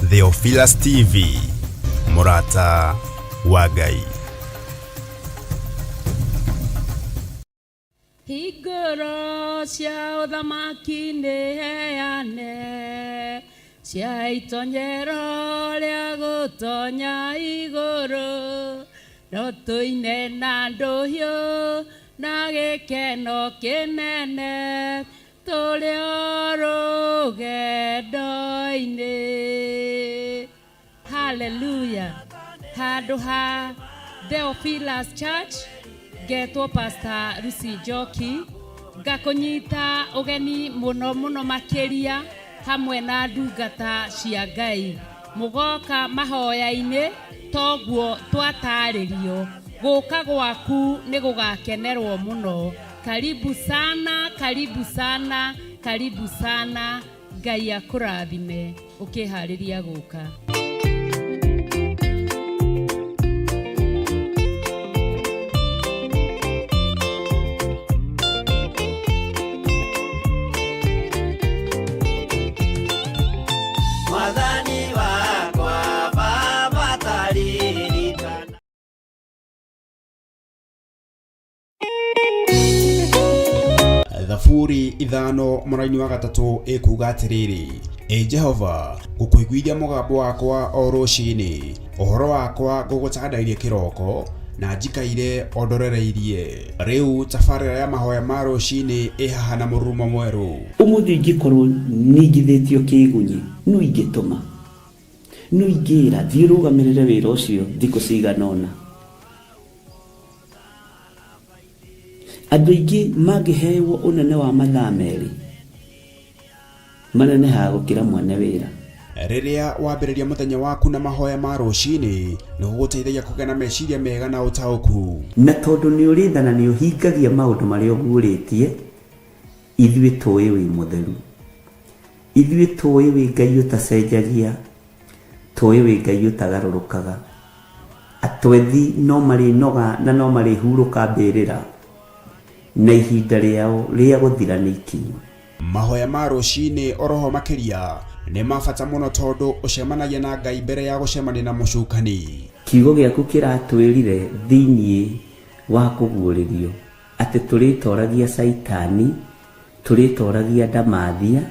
Theophilus TV, mũrata wa Ngai. Hingũro cia ũthamaki nĩ heane, cia itonyero rĩa gũtonya igũrũ, no tũine na ndũhiũ na gĩkeno kĩnene, tũrĩ o rũgendo-inĩ. Hallelujah. Handũ ha Theophilus Church ngetwo Pastor Lucy Njoki, ngakũnyita ũgeni mũno mũno makĩria hamwe na ndungata cia Ngai. Mũgoka mahoya-inĩ toguo twatarĩrio, gũka gwaku nĩ gũgakenerwo mũno. Karibu sana, karibu sana, karibu sana. Ngai akũrathime ũkĩharĩria gũka. Mwathani wakwa Baba taririkana. Thaburi 5:3 ĩkuuga atĩrĩrĩ, Ĩ Jehova, ngũkũiguithia mũgambo wakwa o rũcinĩ, ũhoro wakwa ngũgũtandairie kĩroko, na njikaire o ndorereirie. Rĩu tabarĩra ya mahoya ma rũcinĩ ĩ haha na mũrurumo mwerũ. Ũmũthĩ ingĩkorwo ningithĩtio kĩĩgunyĩ, nũ ingĩtũma? Nũ ingĩĩra, 'Thiĩ ũrũgamĩrĩre wĩra ũcio thikũ cigana ũna'? Andũ aingĩ mangĩhewo ũnene wa mathaa merĩ, manenehaga gũkĩra mwene wĩra. Rĩrĩa wambĩrĩria mũthenya waku na mahoya ma rũcinĩ, nĩ gũgũteithagia kũgĩa na meciria mega na ũtaũku. Na tondũ nĩ ũrĩ tha na nĩ ũhingagia maũndũ marĩa ũguũrĩtie, ithuĩ tũĩ wĩ mũtheru. Ithuĩ tũĩ wĩ Ngai ũtacenjagia, tũĩ wĩ Ngai ũtagarũrũkaga. Atwethi no marĩnoga na no marĩhurũka mbĩrĩra, na ihinda rĩao rĩa gũthira nĩ ikinyu. Mahoya ma rũcinĩ oroho makĩria nĩ ma bata mũno tondũ ũcemanagia na Ngai mbere ya gũcemania na mũcukani. Kiugo gĩaku kĩratwĩrire thĩinĩ wa kũguũrĩrio atĩ tũrĩtoragia Caitani, tũrĩtoragia ndamathia,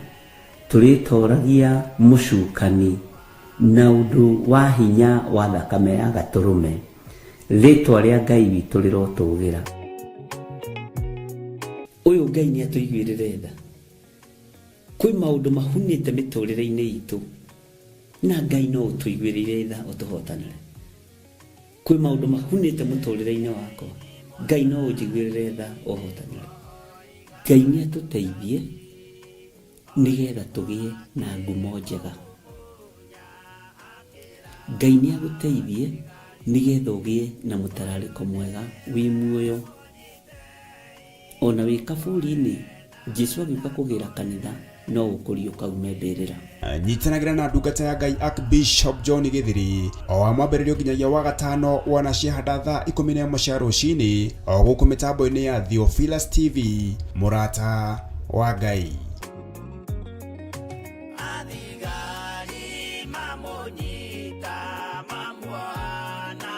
tũrĩtoragia mũcukani na ũndũ wa hinya wa thakame ya Gatũrũme. Rĩtwa rĩa Ngai witũ rĩrotũgĩra. Ũyũ Ngai nĩ atũiguĩrĩre tha. Kwĩ maũndũ mahunĩte mĩtũrĩre-inĩ itũ na Ngai no ũtũiguĩrĩire tha ũtũhotanĩre. Kwĩ maũndũ mahunĩte mũtũrĩre-inĩ wakwa, Ngai no ũnjiguĩrĩre tha ũhotanĩre. Ngai nĩ atũteithie nĩgetha tũgĩe na ngumo njega. Ngai nĩ agũteithie nĩgetha ũgĩe na mũtararĩko mwega wĩ muoyo. Ona wĩ kaburi-inĩ, Jesu agĩũka kũgĩra kanitha no ũkũriũka ume mbĩrĩra. Nyitanagĩra na ndungata ya Ngai Archbishop John Gĩthiri o wa mwambĩrĩrio nginyagia wa gatano wana ciahanda thaa 11 cia rũcinĩ o gũkũ mĩtambo-inĩ ya Theophilus TV, mũrata wa Ngai. Athigari mamũnyita mamuoha na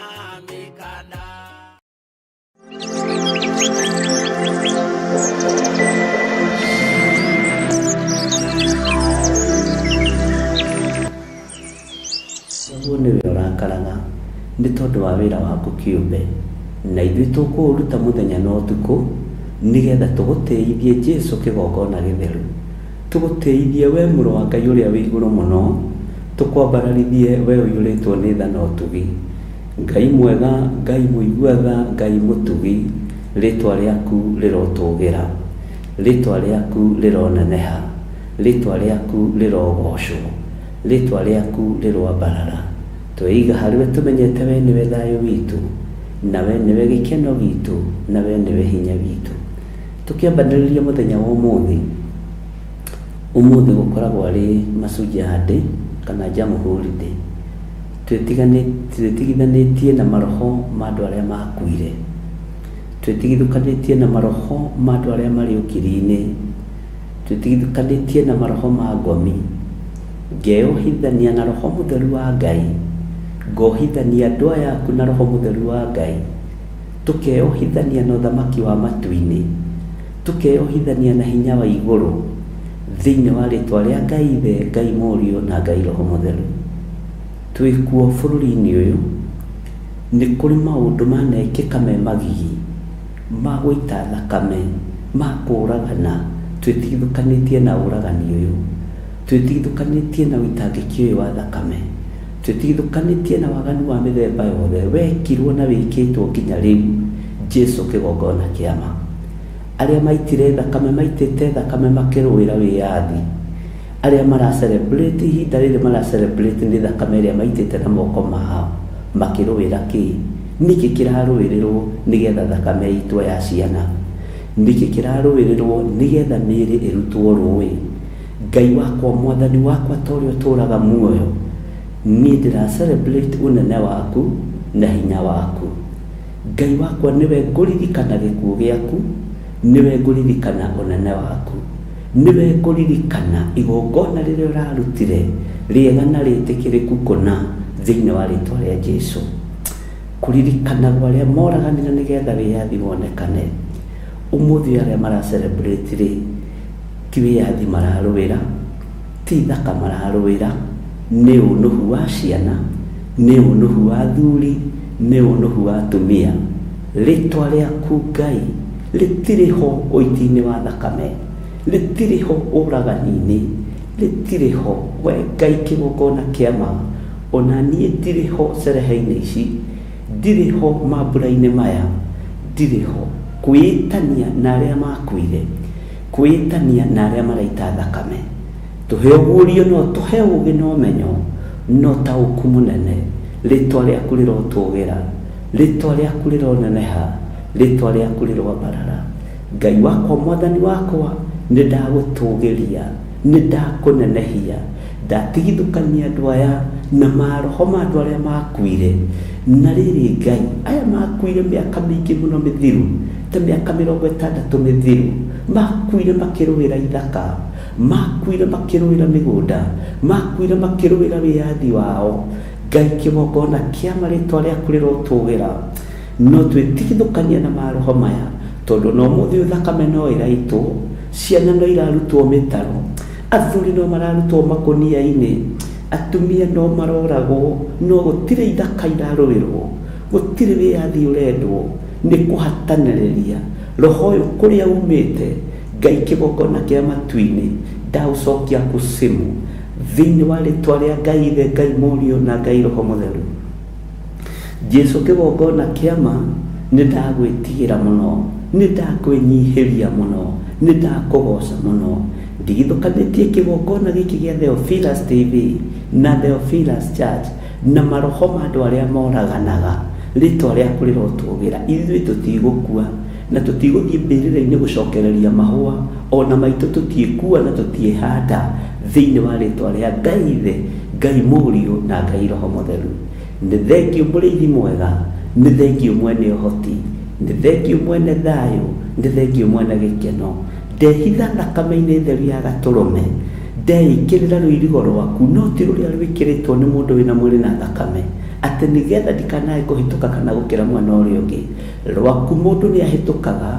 mĩkanda. Thoguo nĩwe ũrakaraga nĩ tondũ wa wĩra waku kĩũmbe, na ithuĩ tũkũũruta mũthenya na ũtukũ, nĩ getha tũgũtĩithie Jesu kĩgongona gĩtheru, tũgũtĩithie wee Mũrũ wa Ngai ũrĩa wĩ Igũrũ Mũno, tũkwambararithie wee ũiyũrĩtwo nĩ tha na ũtugi. Ngai mwega, Ngai mũigua tha, Ngai mũtugi, rĩtwa rĩaku rĩrotũgĩra, rĩtwa rĩaku rĩroneneha, rĩtwa rĩaku rĩrogocwo, rĩtwa rĩaku rĩroambarara. Tweiga harĩwe tũmenyete we nĩwe thayũ witũ, na we nĩwe gĩkeno gitũ, na we nĩwe hinya witũ. Tũkĩambanĩrĩria mũthenya wa ũmũthĩ, ũmũthĩ gũkoragwo arĩ Mashujaa Day kana Jamhuri Day. Twĩtigithanĩtie na maroho ma andũ arĩa makuire. Twĩtigithũkanĩtie na maroho ma andũ arĩa marĩ ũkiri-inĩ. Twĩtigithũkanĩtie na maroho ma ngomi. Ngeyohithania na Roho Mũtheru wa Ngai, ngohithania andũ aya aku na Roho Mũtheru wa Ngai, tũkeyohithania na ũthamaki wa matu-inĩ, tũkeyohithania na hinya wa igũrũ, thĩinĩ wa rĩtwa rĩa Ngai Ithe, Ngai Mũriũ na Ngai Roho Mũtheru. Twĩkuo bũrũri-inĩ ũyũ, nĩ kũrĩ maũndũ manekĩka me magigi, ma gũita thakame, ma kũũragana, twĩtigithũkanĩtie na ũragani ũyũ, twĩtigithũkanĩtie na ũitangĩki ũyũ wa thakame, twĩtigithũkanĩtie na waganu wa mĩthemba yothe wekirwo na wĩkĩtwo nginya rĩu. Jesu kĩgongona kĩama. Arĩa maitire thakame maitĩte thakame makĩrũĩra wĩyathi, arĩa mara celebrate ihinda rĩrĩ mara celebrate nĩ thakame ĩrĩa maitĩte na moko mao makĩrũĩra kĩ? Nĩkĩ kĩrarũĩrĩrwo nĩgetha thakame ĩitwo ya ciana? Nĩkĩ kĩrarũĩrĩrwo nĩgetha mĩĩrĩ ĩrutwo rũĩ? Ngai wakwa, Mwathani wakwa, ta ũrĩa ũtũũraga muoyo, niĩ ndĩra celebrate ũnene waku na hinya waku. Ngai wakwa, nĩwe ngũririkana gĩkuũ gĩaku, nĩwe ngũririkana ũnene waku, nĩwe ngũririkana igongona rĩrĩa ũrarutire rĩega na rĩtĩkĩrĩku kũna thĩinĩ wa rĩtwa rĩa Jesu. Kũririkanagwo arĩa moraganire nĩgetha wĩyathi wonekane. Ũmũthĩ arĩa mara celebrate rĩ, ti wĩyathi mararũĩra, ti ithaka mararũĩra, nĩ ũnũhu wa ciana, nĩ ũnũhu wa athuri, nĩ ũnũhu wa atumia. Rĩtwa rĩaku Ngai rĩtirĩ ho ũiti-inĩ wa thakame, rĩtirĩ ho ũragani-inĩ, rĩtirĩ ho. We Ngai kĩgongona kĩa ma, ona niĩ ndirĩ ho cerehe-inĩ ici, ndirĩ ho mambura-inĩ maya, ndirĩ ho. Kwĩĩtania na arĩa makuire, kwĩĩtania na arĩa maraita thakame. Tũhe ũguũrio no tũhe ũũgĩ na ũmenyo na ũtaũku mũnene. Rĩtwa rĩaku rĩrotũgĩra, rĩtwa rĩaku rĩroneneha, rĩtwa rĩaku rĩroambarara. Ngai wakwa, Mwathani wakwa, nĩ ndagũtũgĩria, nĩ ndakũnenehia. Ndatigithũkania andũ aya na maroho ma andũ arĩa makuire. Na rĩrĩ Ngai, aya makuire mĩaka mĩingĩ mũno mĩthiru, ta mĩaka 60 mĩthiru, makuire makĩrũĩra ithaka, makuire makĩrũĩra mĩgũnda, makuire makĩrũĩra wĩyathi wao. Ngai kĩgongona kĩa marĩtwa rĩaku rĩrotũgĩra. No twĩtigithũkania na maroho maya, tondũ no mũthĩ ũyũ thakame no ĩraitwo, ciana no irarutwo mĩtaro, athuri no mararutwo makũnia-inĩ, atumia no maroragwo, no gũtirĩ ithaka irarũĩrwo, gũtirĩ wĩyathi ũrendwo, nĩ kũhatanĩrĩria roho ũyũ kũrĩa umĩte. Ngai kĩgongona kĩa matu-inĩ, ndaũcokia kusimu thĩinĩ wa rĩtwa rĩa Ngai Ithe, Ngai Mũriũ na Ngai Roho Mũtheru. Jesu kĩgongona kĩa ma, nĩ ndagwĩtigĩra mũno, nĩ ndakwĩnyihĩria mũno, nĩ ndakũgoca mũno. Ndigithũkanĩtie kĩgongona gĩkĩ gĩa Theophilus TV na Theophilus Church na maroho ma andũ arĩa moraganaga. Rĩtwa rĩaku rĩrotũgĩra. Ithuĩ tũtigũkua na tũtigũthiĩ mbĩrĩra-inĩ gũcokereria mahũa, ona maitũ tũtiĩkua na tũtiĩhanda thĩinĩ wa rĩtwa rĩa Ngai Ithe, Ngai Mũriũ na Ngai Roho Mũtheru. Nĩ thengiũ mũrĩithi mwega, nĩ thengiũ mwene ũhoti, nĩ thengiũ mwene thayũ, nĩ thengiũ mwene gĩkeno. Ndehitha thakame-inĩ theru ya gatũrũme, ndeĩkĩrĩra rũirigo rwaku, no ti rũrĩa rwĩkĩrĩtwo nĩ mũndũ wĩna mwĩrĩ na thakame, atĩ nĩgetha ndikanae kũhĩtũka kana gũkĩra mwena ũrĩa ũngĩ. Rwaku mũndũ nĩ ahĩtũkaga,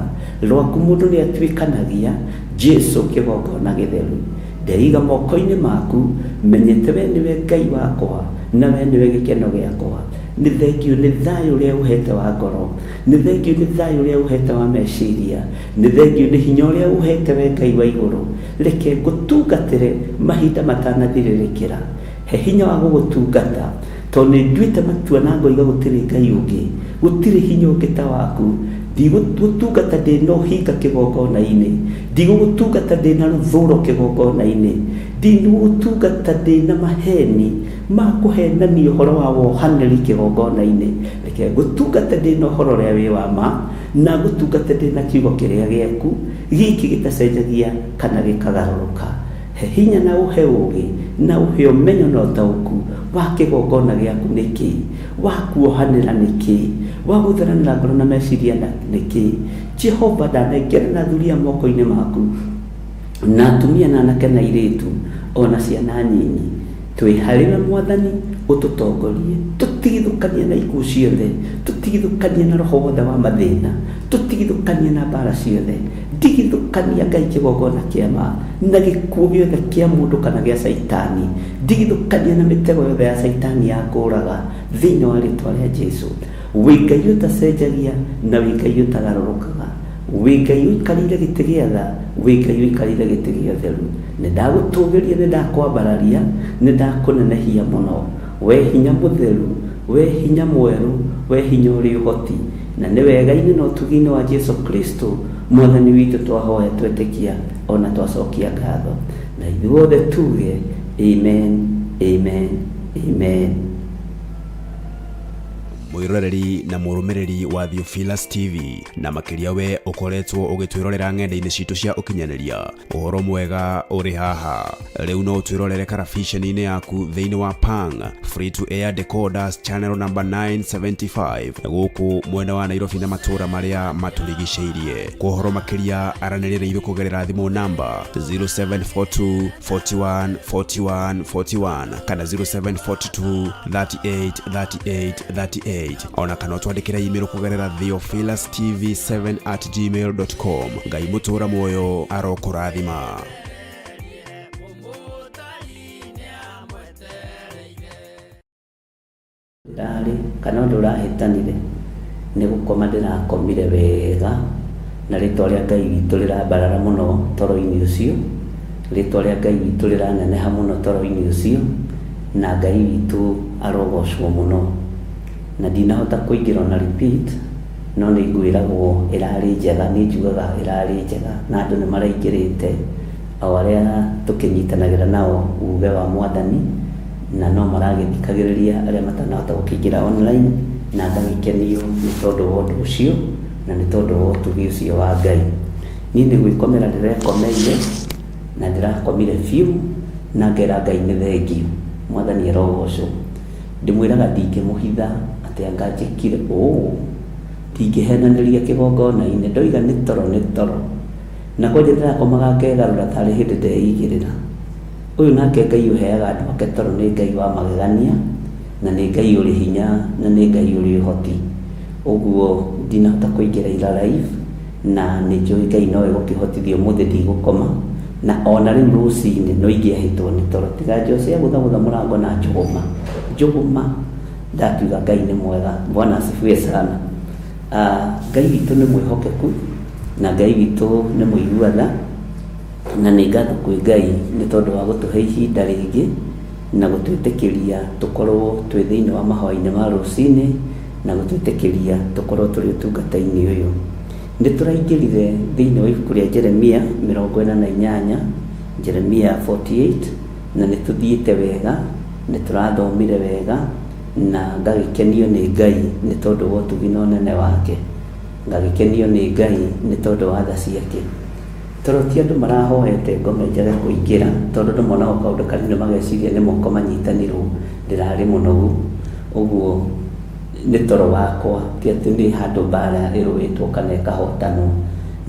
rwaku mũndũ nĩ atuĩkanagia. Jesu kĩgongona gĩtheru, ndeiga moko-inĩ maku, menyete we nĩwe Ngai wakwa na we nĩwe gĩkeno gĩakwa. Nĩ thengiũ nĩ thayũ ũrĩa ũhete wa ngoro, nĩ thengiũ nĩ thayũ ũrĩa ũhete wa meciria, nĩ thengiũ nĩ hinya ũrĩa ũhete we Ngai wa igũrũ. Reke ngũtungatĩre mahinda matanathirĩrĩkĩra. He hinya wa gũgũtungata, tondũ nĩ nduĩte matua na ngoiga gũtirĩ Ngai ũngĩ, gũtirĩ hinya ũngĩ ta waku. Ndigũgũtungata ndĩ na ũhinga kĩgongona-inĩ, ndigũgũtungata ndĩ na rũthũro kĩgongona-inĩ, ndigũgũtungata ndĩ na maheni ma kũhenania ũhoro wa wohanĩri kĩgongona-inĩ. Reke ngũtungate ndĩ na ũhoro ũrĩa wĩ wa ma, na ngũtungate ndĩ na kiugo kĩrĩa gĩaku, gĩkĩ gĩtacenjagia kana gĩkagarũrũka. He hinya na ũhe ũũgĩ na ũhe ũmenyo na ũtaũku wa kĩgongona gĩaku nĩ kĩĩ, wa kuohanĩra nĩ kĩĩ, wa gũtheranĩra ngoro na meciria nĩ kĩĩ. Jehova, ndanengerana athuri aya moko-inĩ maku, na atumia na anake na airĩtu, o na ciana nyinyi. Twĩ harĩ we Mwathani, ũtũtongorie, tũtigithũkanie na ikuũ ciothe, tũtigithũkanie na roho wothe wa mathĩna, tũtigithũkanie na mbara ciothe. Ndigithũkania Ngai kĩgongona kĩa ma na gĩkuũ gĩothe kĩa mũndũ kana gĩa caitani. Ndigithũkania na mĩtego yothe ya caitani ya kũraga thĩinĩ wa rĩtwa rĩa Jesu. Wĩ Ngai ũtacenjagia na wĩ Ngai ũtagarũrũkaga, wĩ Ngai ũikarĩire gĩtĩ gĩa tha, wĩ Ngai ũikarĩire gĩtĩ gĩa ũtheru. Nĩ ndagũtũgĩria, nĩ ndakwambararia, nĩ ndakũnenehia mũno. We hinya mũtheru, we hinya mwerũ, we hinya ũrĩ ũhoti. Na nĩ wega-inĩ na ũtugi-inĩ wa Jesu Kristo Mwathani witũ twahoya, twetĩkia ona twacokia ngatho, na ithuothe tuge amen, amen, amen. Mwĩroreri na mũrũmĩrĩri wa Theophilus TV, na makĩria we ũkoretwo ũgĩtwĩrorera ng'enda-inĩ citũ cia ũkinyanĩria, ũhoro mwega ũrĩ haha. Rĩu no ũtwĩrorere karabiceni-inĩ yaku thĩinĩ wa Pang Free to Air Decoders channel number 975 gũkũ mwena wa Nairobi na matũũra marĩa matũrigicĩirie. Kwa ũhoro makĩria, aranĩria na ithuĩ kũgerera thimũ namba 0742 41 41 41 kana 0742 38 38 38, ona kana ũtwandĩkĩre email kũgerera theophilustv7@gmail.com. Ngai mũtũũra muoyo arokũrathima. Ndĩrarĩ kana ũndũ ũrahĩtanire nĩ gũkoma, ndĩrakomire wega na rĩtwa rĩa Ngai witũ rĩrambarara mũno toro-inĩ ũcio, rĩtwa rĩa Ngai witũ rĩraneneha mũno toro-inĩ ũcio, na Ngai witũ arogocwo mũno. Na ndinahota kũingĩra ona repeat, no nĩ ngwĩragwo ĩrarĩ njega, nĩ njugaga ĩrarĩ njega na andũ nĩ maraingĩrĩte, o arĩa tũkĩnyitanagĩra nao uge wa Mwathani, na no maragĩthikagĩrĩria arĩa matanahota gũkĩingĩra online, na ngagĩkenio nĩ tondũ wa ũndũ ũcio na nĩ tondũ wa ũtugi ũcio wa Ngai. Niĩ nĩ gwĩkomera ndĩrekomeire na ndĩrakomire biũ na ngera Ngai nĩ thengiũ. Mwathani arogocwo. Ndĩmwĩraga ndingĩmũhitha atĩ anga njĩkire ũũ, ndingĩhenanĩria kĩgongona-inĩ, ndoiga nĩ toro nĩ toro. Na kwanja ndĩrakomaga ngegarũra tarĩ hĩndĩ ndeigĩrĩra. Ũyũ nake Ngai ũheaga andũ ake toro nĩ Ngai wa magegania, na nĩ Ngai ũrĩ hinya, na nĩ Ngai ũrĩ ũhoti. Ũguo ndinahota kũingĩra ira live, na nĩ njũĩ Ngai no egũkĩhotithia ũmũthĩ ndigũkoma, na ona rĩu rũcinĩ no ingĩahĩtwo nĩ toro tiga Jose agũthagũtha mũrango na njũgũma njũgũma, ndakiuga Ngai nĩ mwega. Bwana asifiwe sana. Ngai witũ nĩ mwĩhokeku na Ngai witũ nĩ mũigua tha, na nĩ ngatho kwĩ Ngai nĩ tondũ wa gũtũhe ihinda rĩngĩ na gũtwĩtĩkĩria tũkorwo twĩ thĩinĩ wa mahoya-inĩ ma rũcinĩ na gũtwĩtĩkĩria tũkorwo tũrĩ ũtungata-inĩ ũyũ. Nĩ tũraingĩrire thĩinĩ wa ibuku rĩa Jeremia 48, Jeremia 48, na nĩ tũthiĩte wega, nĩ tũrathomire wega, na ngagĩkenio nĩ Ngai nĩ tondũ wa ũtugi na ũnene wake, ngagĩkenio nĩ Ngai nĩ tondũ wa tha ciake. Toro ti andũ marahoete ngome njage kũingĩra, tondũ andũ monaga kaũndũ kanini mageciria nĩ moko manyitanirwo. Ndĩrarĩ mũnogu, ũguo nĩ toro wakwa, ti atĩ nĩ handũ mbara ĩrũĩtwo kana ĩkahotanwo.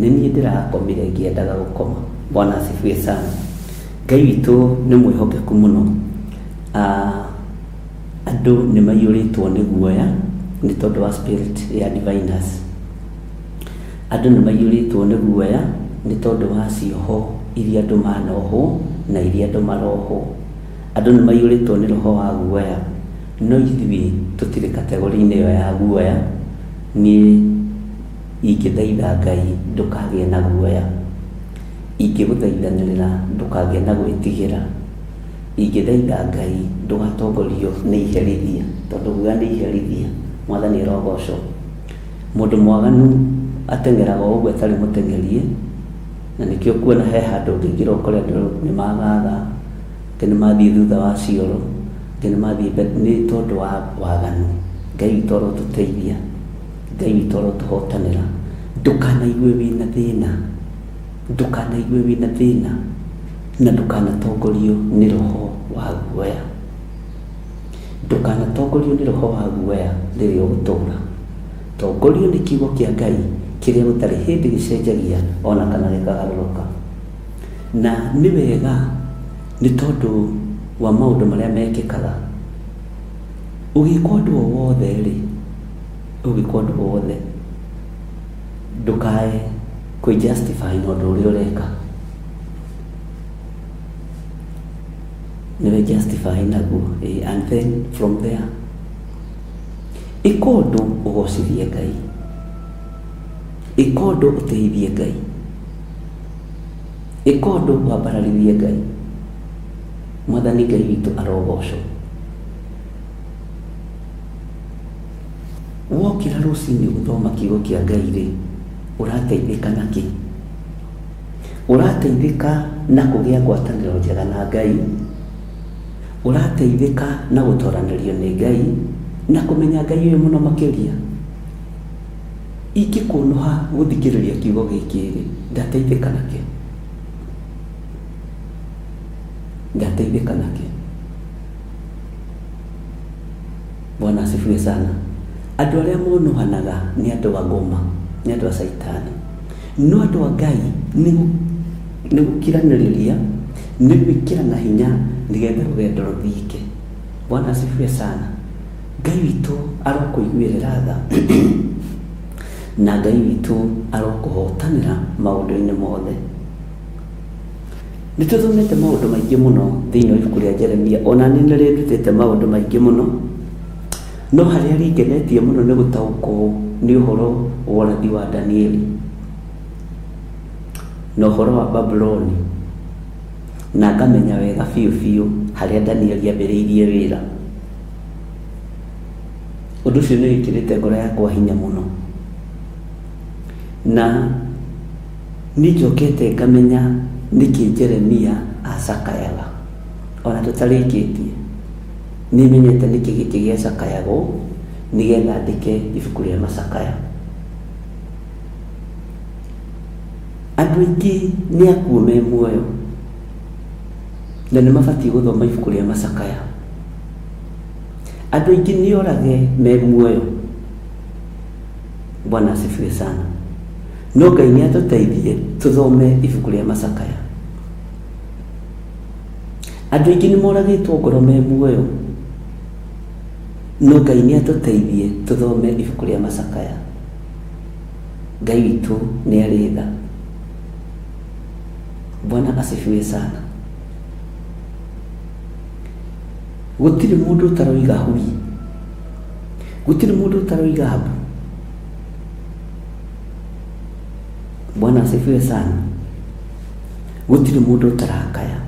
Nĩ niĩ ndĩrakomire ngĩendaga gũkoma. Bwana asifiwe sana. Ngai witũ nĩ mwĩhokeku mũno. Andũ nĩ maiyũrĩtwo nĩ guoya nĩ tondũ wa spirit ya diviners. Andũ nĩ maiyũrĩtwo nĩ guoya nĩ tondũ wa cioho iria andũ manohwo na iria andũ marohwo. Andũ nĩ maiyũrĩtwo nĩ roho wa guoya, no ithuĩ tũtirĩ kategori-inĩ ĩyo ya guoya. Niĩ ingĩthaitha Ngai ndũkagĩe na guoya, ingĩgũthaithanĩrĩra ndũkagĩe na gwĩtigĩra, ingĩthaitha Ngai ndũgatongorio nĩ iherithia, tondũ guoya nĩ iherithia. Mwathani arogocwo. Mũndũ mwaganu ateng'eraga o ũguo atarĩ mũteng'erie, na nĩkĩo kuona he handũ ũngĩingĩra ũkore andũ nĩ magatha, angĩ nĩ mathiĩ thutha wa cioro, angĩ nĩ mathiĩ mbere, nĩ tondũ wa waganu. Ngai witũ arotũteithia, Ngai witũ arotũhotanĩra. Ndũkanaigue wĩna thĩna, ndũkanaigue wĩna thĩna, na ndũkanatongorio nĩ roho wa guoya. Ndũkanatongorio nĩ roho wa guoya rĩrĩa ũgũtũũra. Tongorio nĩ kiugo kĩa Ngai kĩrĩa gũtarĩ hĩndĩ gĩcenjagia ona kana gĩkagarũrũka. Na nĩ wega nĩ tondũ wa maũndũ marĩa mekĩkaga. Ũgĩka ũndũ o wothe rĩ, ũgĩka ũndũ o wothe, ndũkae kwĩ justify na ũndũ ũrĩa ũreka. Nĩwe justify naguo, and then from there, ĩka ũndũ ũgocithie Ngai. Ĩka ũndũ ũtĩithie Ngai. Ĩka ũndũ wambararithie Ngai. Mwathani Ngai witũ arogocwo. Wokĩra rũcinĩ gũthoma kiugo kĩa Ngai rĩ, ũrateithĩka na kĩ? Ũrateithĩka na kũgĩa ngwatanĩro njega na Ngai, ũrateithĩka na gũtoranĩrio nĩ Ngai, na kũmenya Ngai ũyũ mũno makĩria. Ingĩkũnũha gũthikĩrĩria kiugo gĩkĩ rĩ, ndateithĩka nakĩ? Ndateithĩka nakĩ? Bwana asifiwe sana. Andũ arĩa monũhanaga nĩ andũ a ngoma, nĩ andũ a caitani. No andũ a Ngai nĩ gũkiranĩrĩria, nĩ gwĩkĩrana hinya nĩgetha rũgendo rũthiĩke. Bwana asifiwe sana. Ngai witũ arokũiguĩrĩra tha na Ngai witũ arokũhotanĩra maũndũ-inĩ mothe. Nĩ tũthomete maũndũ maingĩ mũno thĩinĩ wa ibuku rĩa Jeremia, ona niĩ nĩ rĩndutĩte maũndũ maingĩ mũno, no harĩa rĩngenetie mũno nĩ gũtaũkwo nĩ ũhoro wa ũrathi wa Danieli na ũhoro wa Babuloni, na ngamenya wega biũ biũ harĩa Danieli ambĩrĩirie wĩra. Ũndũ ũcio nĩ wĩkĩrĩte ngoro yakwa hinya mũno, na nĩ njokete ngamenya nĩkĩ Jeremia acakayaga. Ona tũtarĩkĩtie, nĩ menyete nĩkĩ gĩkĩ gĩacakayagwo nĩgetha andĩke ibuku rĩa macakaya. Andũ aingĩ nĩ akuũ me muoyo, na nĩ mabatiĩ gũthoma ibuku rĩa macakaya. Andũ aingĩ nĩ orage me muoyo. Bwana asifiwe sana. No Ngai nĩ atũteithie tũthome ibuku rĩa macakaya. Andũ aingĩ nĩ moragĩtwo ngoro me muoyo. No Ngai nĩ atũteithie tũthome ibuku rĩa macakaya. Ngai witũ nĩ arĩ tha. Bwana asifiwe sana. Gũtirĩ mũndũ ũtaroiga hui. Gũtirĩ mũndũ ũtaroiga mbu. Bwana asifiwe sana. Gũtirĩ mũndũ ũtarakaya.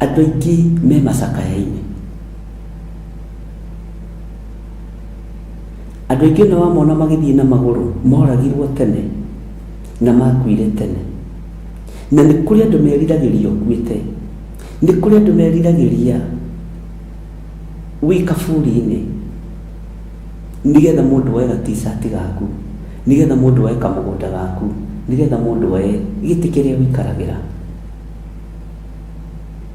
Andũ aingĩ me macakaya-inĩ. Andũ aingĩ ona wamona magĩthiĩ na magũrũ moragirwo tene na makuire tene. Na nĩ kũrĩ andũ meriragĩria ũkuĩte. Nĩ kũrĩ andũ meriragĩria wĩ kaburi-inĩ nĩgetha mũndũ oe ga t-shirt gaku, nĩgetha mũndũ oe kamũgũnda gaku, nĩgetha mũndũ oe gĩtĩ kĩrĩa ũikaragĩra.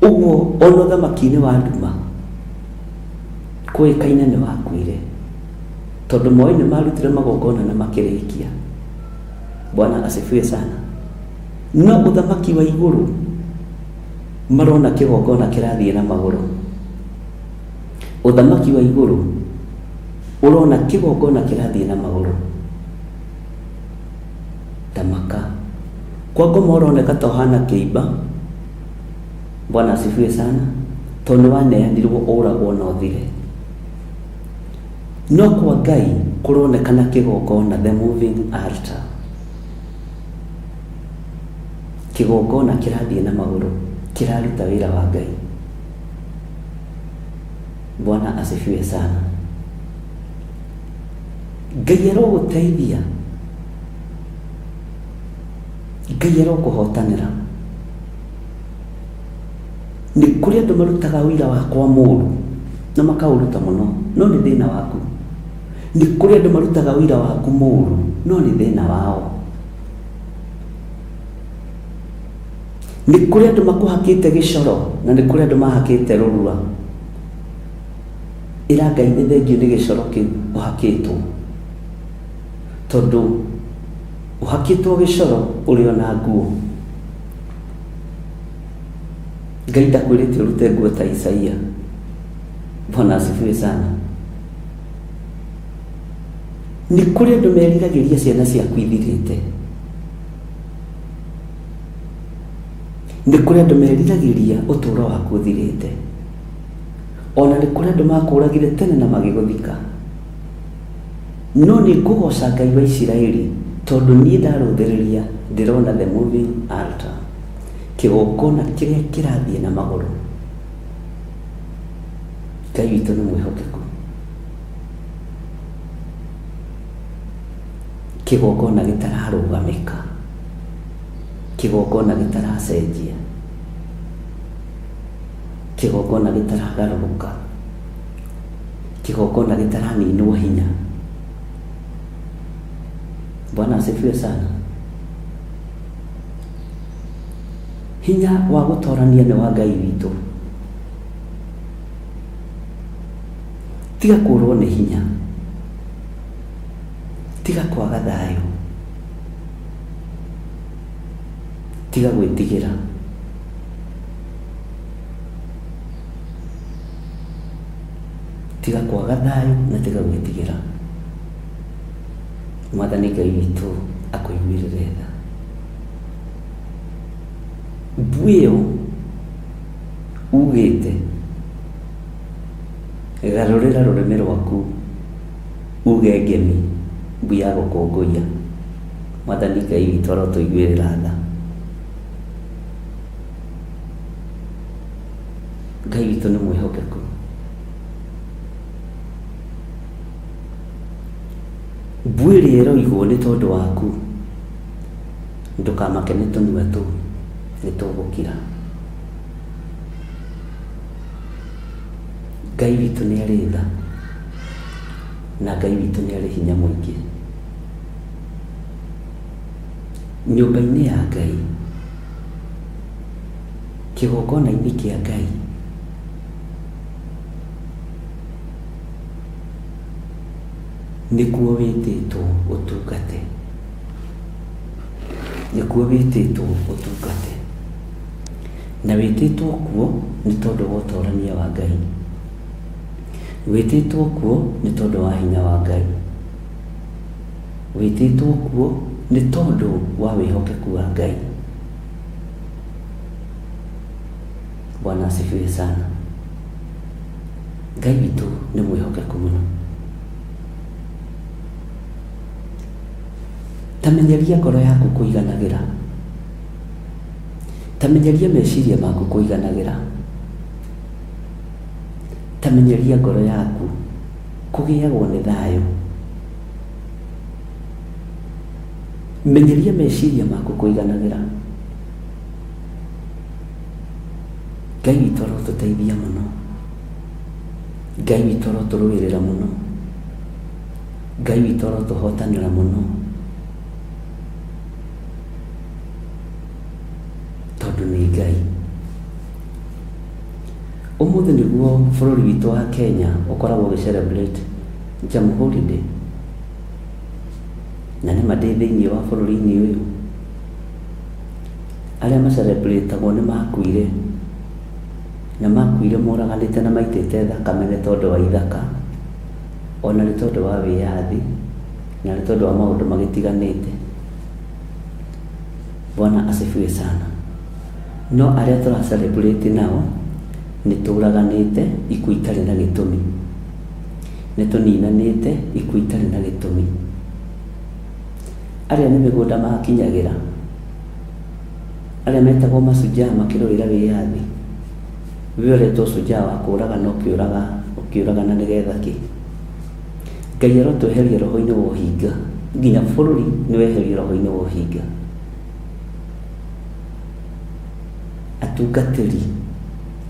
Ũguo ona ũthamaki-inĩ wa nduma kũĩkaine nĩ wakuire, tondũ moĩ nĩ marutire magongona na makĩrĩkia. Bwana asifiwe sana. No ũthamaki wa igũrũ marona kĩgongona kĩrathiĩ na magũrũ. Ũthamaki wa igũrũ ũrona kĩgongona kĩrathiĩ na magũrũ. Tamaka. Kwa ngoma ũroneka ta ũhana kĩimba. Bwana asifiwe sana. Tondũ nĩ waneanirwo ũragwo na ũthire. No kwa Ngai kũronekana kĩgongona, the moving altar. Kĩgongona kĩrathiĩ na magũrũ, kĩraruta wĩra wa Ngai. Bwana asifiwe sana. Ngai arogũteithia, Ngai arokũhotanĩra. Nĩ kũrĩ andũ marutaga ũira wakwa mũru na makaũruta mũno, no nĩ thĩna waku. Nĩ kũrĩ andũ marutaga ũira waku mũru, no nĩ thĩna wao. Nĩ kũrĩ andũ makũhakĩte gĩcoro na nĩ kũrĩ andũ mahakĩte rũrua. Ĩra Ngai nĩ thengiũ nĩ gĩcoro kĩu ũhakĩtwo, tondũ ũhakĩtwo gĩcoro ũrĩ ona nguo. Ngai ndakwĩrĩte ũrute nguo ta Isaia. Bwana asifiwe sana. Nĩ kũrĩ andũ meriragĩria ciana ciaku ithirĩte. Nĩ kũrĩ andũ meriragĩria ũtũũro waku ũthirĩte. Ona nĩ kũrĩ andũ makũragire tene na magĩgũthika. No nĩ ngũgoca Ngai wa Isiraeli tondũ niĩ ndarũthĩrĩria ndĩrona the moving altar. Kĩgongona kĩrĩa kĩrathiĩ na magũrũ. Ngai witũ nĩ mwĩhokeku. Kĩgongona gĩtararũgamĩka. Kĩgongona gĩtaracenjia. Kĩgongona gĩtaragarũrũka. Kĩgongona gĩtaraninwo hinya. Bwana asifiwe sana. Hinya wa gũtorania nĩ wa Ngai witũ. Tiga kũrwo nĩ hinya. Tiga kwaga thayũ. Tiga gwĩtigĩra. Tiga kwaga thayũ na tiga gwĩtigĩra. Mwathani Ngai witũ akũiguĩrĩre tha. Mbu ĩyo ugĩte garũrĩra rũrĩmĩ rwaku uge ngemi mbu ya gũkũngũiya. Mwathani Ngai witũ arotũiguĩrĩra tha. Ngai witũ nĩ mwĩhokeku. Mbu ĩrĩa ĩroigwo nĩ tondũ waku, ndũkamake nĩ tũnua tũu, nĩ tũgũkira. Ngai witũ nĩ arĩ tha, na Ngai witũ nĩ arĩ hinya mũingĩ. Nyũmba-inĩ ya Ngai, kĩgongona-inĩ kĩa Ngai, nĩkuo wĩtĩtwo ũtungate. Nĩkuo wĩtĩtwo ũtungate. Na wĩtĩtwo kuo nĩ tondũ wa ũtorania wa Ngai. Wĩtĩtwo kuo nĩ tondũ wa hinya wa Ngai. Wĩtĩtwo kuo nĩ tondũ wa wĩhokeku wa Ngai. Bwana asifiwe sana. Ngai witũ nĩ mwĩhokeku mũno. Ta menyeria ngoro yaku kũiganagĩra. Ta menyeria meciria maku kũiganagĩra. Ta menyeria ngoro yaku kũgĩagwo nĩ thayũ. Menyeria meciria maku kũiganagĩra. Ngai witũ arotũteithia mũno. Ngai witũ arotũrũĩrĩra mũno. Ngai witũ arotũhotanĩra mũno. Tondũ nĩ Ngai. Ũmũthĩ nĩguo bũrũri witũ wa Kenya ũkoragwo ũgĩ celebrate Jamhuri Day. Na nĩma ndĩ thĩinĩ wa bũrũri-inĩ ũyũ. Arĩa ma celebrate agwo nĩ makuire. Na makuire moraganĩte na maitĩte thakame nĩ tondũ wa ithaka, ona nĩ tondũ wa wĩyathi, na nĩ tondũ wa maũndũ magĩtiganĩte. Bwana asifiwe sana. No arĩa tũra celebrate nao, nĩ tũraganĩte ikuũ itarĩ na gĩtũmi. Nĩ tũninanĩte ikuũ itarĩ na gĩtũmi. Arĩa nĩ mĩgũnda makinyagĩra, arĩa metagwo mashujaa makĩrũĩra wĩyathi, we ũretwo shujaa wa kũragana ũkĩũraga ũkĩũragana nĩgetha kĩ? Ngai arotweheria roho-inĩ wa ũhinga, nginya bũrũri nĩ weherio roho-inĩ wa ũhinga. Atungatĩri,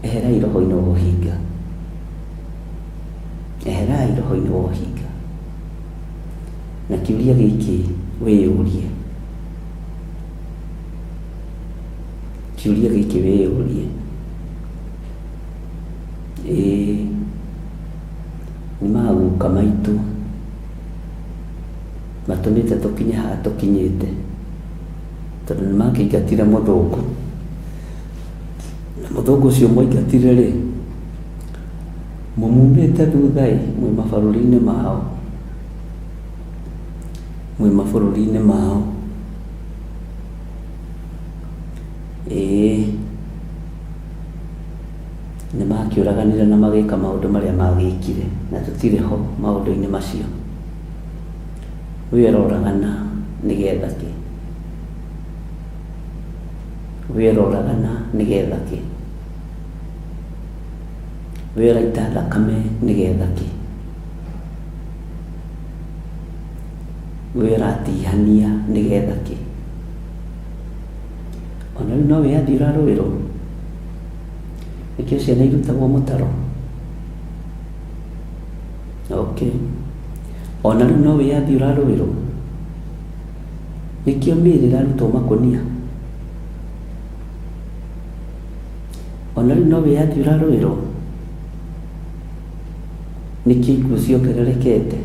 eherai roho-inĩ wa ũhinga. Eherai roho-inĩ wa ũhinga. Na kĩũria gĩkĩ wĩyũrie, kĩũria gĩkĩ wĩyũrie, ĩĩ nĩ maguka maitũ matũmĩte tũkinye haha tũkinyĩte, tondũ nĩ makĩingatire mũthũngũ na Mũthũngũ ũcio mwaingatire rĩ, mũmumĩte thutha ĩ, mwĩ mabũrũri-inĩ mao, mwĩ mabũrũri-inĩ mao. Ĩĩ, nĩ makĩũraganire na magĩka maũndũ marĩa magĩkire, na tũtirĩ ho maũndũ-inĩ macio. Ũyũ aroragana nĩgetha kĩ? Ũyũ aroragana nĩgetha kĩ? Ũyũ araita thakame nĩgetha kĩ? Ũyũ aratihania nĩgetha kĩ? Ona rĩu no wĩyathi ũrarũĩrwo? Nĩkĩo ciana irutagwo mũtaro? Okay. Ona rĩu no wĩyathi ũrarũĩrwo? Nĩkĩo mĩĩrĩ ĩrarutwo makũnia? Ona rĩu no wĩyathi ũrarũĩrwo? Nĩkĩo ikuũ ciongererekete?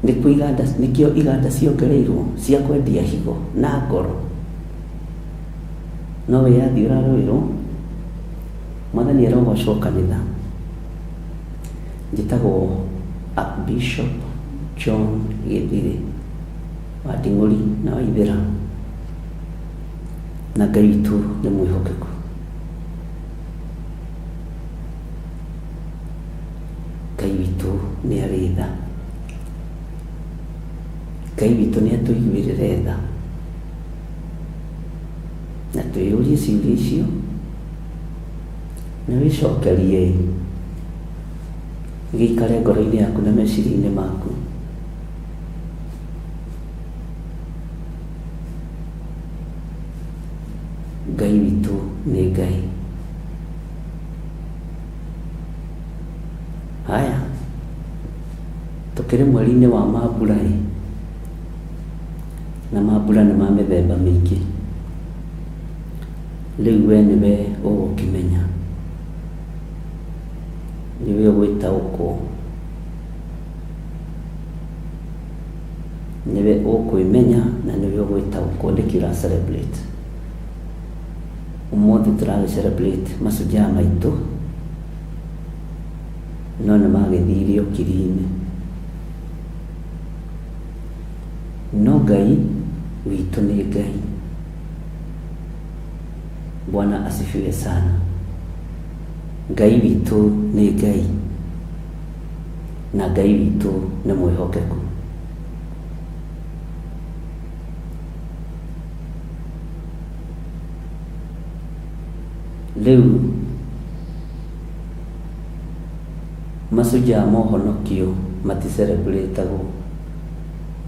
Nĩkĩo iganda, nĩkĩo iganda ciongereirwo cia kwendia higo na ngoro? No wĩyathi ũrarũĩrwo? Mwathani arogocwo kanitha. Njĩtagwo Archbishop John Gĩthirĩ wa Nding'ũri na Waithĩra, na Ngai witũ nĩ mwĩhokeku. Ngai witũ nĩ arĩ tha. Ngai witũ nĩ atũiguĩrĩre tha. Na twĩyũrie ciũria icio, na wĩcokerie gĩikare ngoro-inĩ yaku na meciria-inĩ maku. Ngai witũ nĩ Ngai. Haya, tũkĩrĩ mweri-inĩ wa mambura ĩ, na mambura nĩ ma mĩthemba mĩingĩ. Rĩu we nĩwe ũgũkĩmenya, nĩwe ũgwĩtaũkwo, nĩwe ũkwĩmenya na nĩwe ũgwĩtaũkwo nĩkĩ ũra celebrate. Ũmũthĩ tũragĩ celebrate mashujaa maitũ, no nĩ magĩthire ũkiri-inĩ. No Ngai witũ nĩ Ngai. Bwana asifiwe sana. Ngai witũ nĩ Ngai, na Ngai witũ nĩ mwĩhokeku. Rĩu mashujaa mohonokio mati celebrate agwo.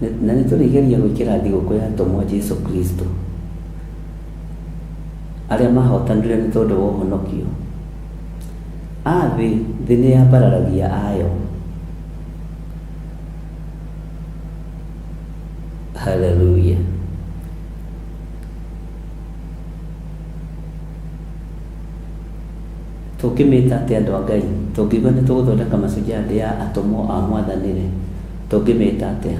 Na nĩ tũrĩgeria gwĩkĩra thigũkũ ya atũmwo a Jesu Kristo. Arĩa mahotanire nĩ tondũ wa ũhonokio. A thĩ, thĩ nĩ yambararagia ayo. Hallelujah. Tũngĩmĩta atĩa andũ a Ngai? Tũngiuga nĩ tũgũthondeka Mashujaa Day ya atũmwo a Mwathani-rĩ, tũngĩmĩta atĩa?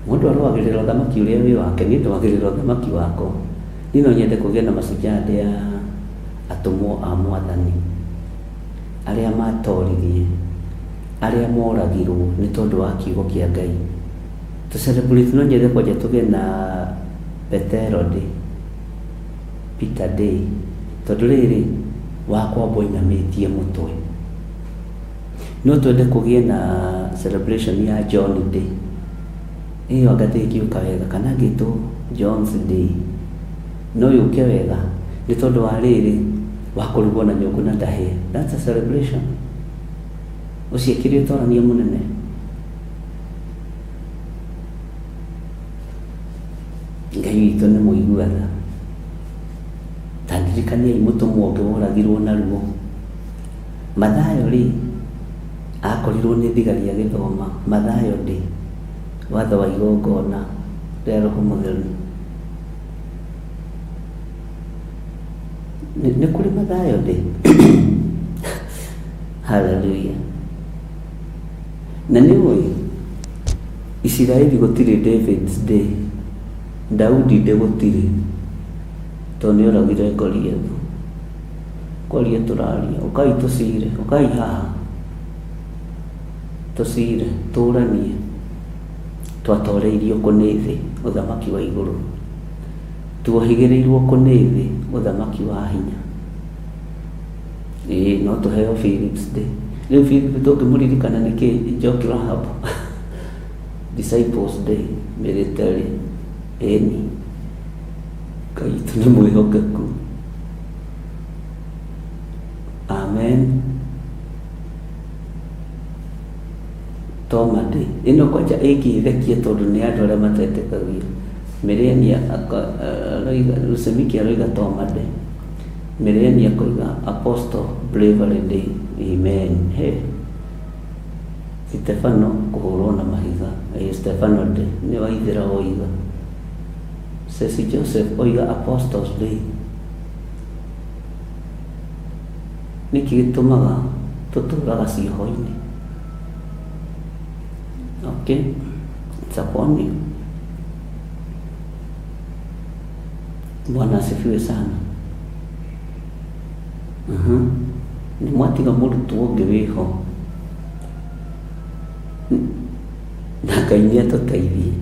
Mũndũ arũagĩrĩra ũthamaki ũrĩa wĩ wake, niĩ ndũagĩrĩra ũthamaki wakwa. Niĩ no nyende kũgĩe na Mashujaa Day ya atũmwo a Mwathani, arĩa matoririe, arĩa moragirwo nĩ tondũ wa kiugo kĩa Ngai. Tũ celebrate, no nyende kwanja tũgĩe na Petero Day. Peter Day, tondũ rĩrĩ, wakwamba ũinamĩtie mũtwe. No twende kũgĩe na celebration ya John Day. Ĩyo anga ndĩngĩũka wega, kana ĩngĩtwo John's Day. No yũke wega, nĩ tondũ wa rĩrĩ, wa kũrugwo na nyũngũ na ndahĩe. That's a celebration. Ũcio akĩrĩ ũtorania mũnene. Ngai witũ nĩ mũigua tha. Ta ndirikaniai mũtũmwo ũngĩ woragirwo na ruo. Mathayo rĩ, akorirwo nĩ thigari agĩthoma. Mathayo ndĩ, watho wa igongona rĩa Roho Mũtheru. Nĩ kũrĩ Mathayo ndĩ? Hallelujah. Na nĩ ũĩ, Isiraeli gũtirĩ David's Day, Daudi Day gũtirĩ. Tondũ nĩ oragire Goliath. Kwaria tũraria, ũkai tũcire, ũkai haha tũcire, tũranie. Twatoreirio kũ nĩ thĩ, ũthamaki wa igũrũ. Tuohĩgĩrĩirwo kũ nĩ thĩ, ũthamaki wa hinya. Ĩĩ no tũheo Philips Day. Rĩu Philip tũngĩmũririkana nĩkĩ Njoki Rahab? Disciples Day, military. Ĩni. Ngai witũ nĩ mwĩhokeku. Amen. Toma Day. Ĩno kwanja ĩngĩthekia tondũ nĩ andũ arĩa matetĩkagia. Milenia aroiga, Lusemiki aroiga Toma Day. Milenia akoiga Apostle Bravery Day. Amen. Hey. Stefano kũhũrwo na mahiga. Ĩĩ Stefano Day. Nĩ waithĩra woiga. Ceci Joseph oiga Apostles Day. Nĩkĩ gĩtũmaga tũtũraga cioho-inĩ? Okay, it's upon you. Bwana asifiwe sana. Nĩ mwatiga mũrutwo ũngĩ wĩho na Ngai nĩ atũteithie.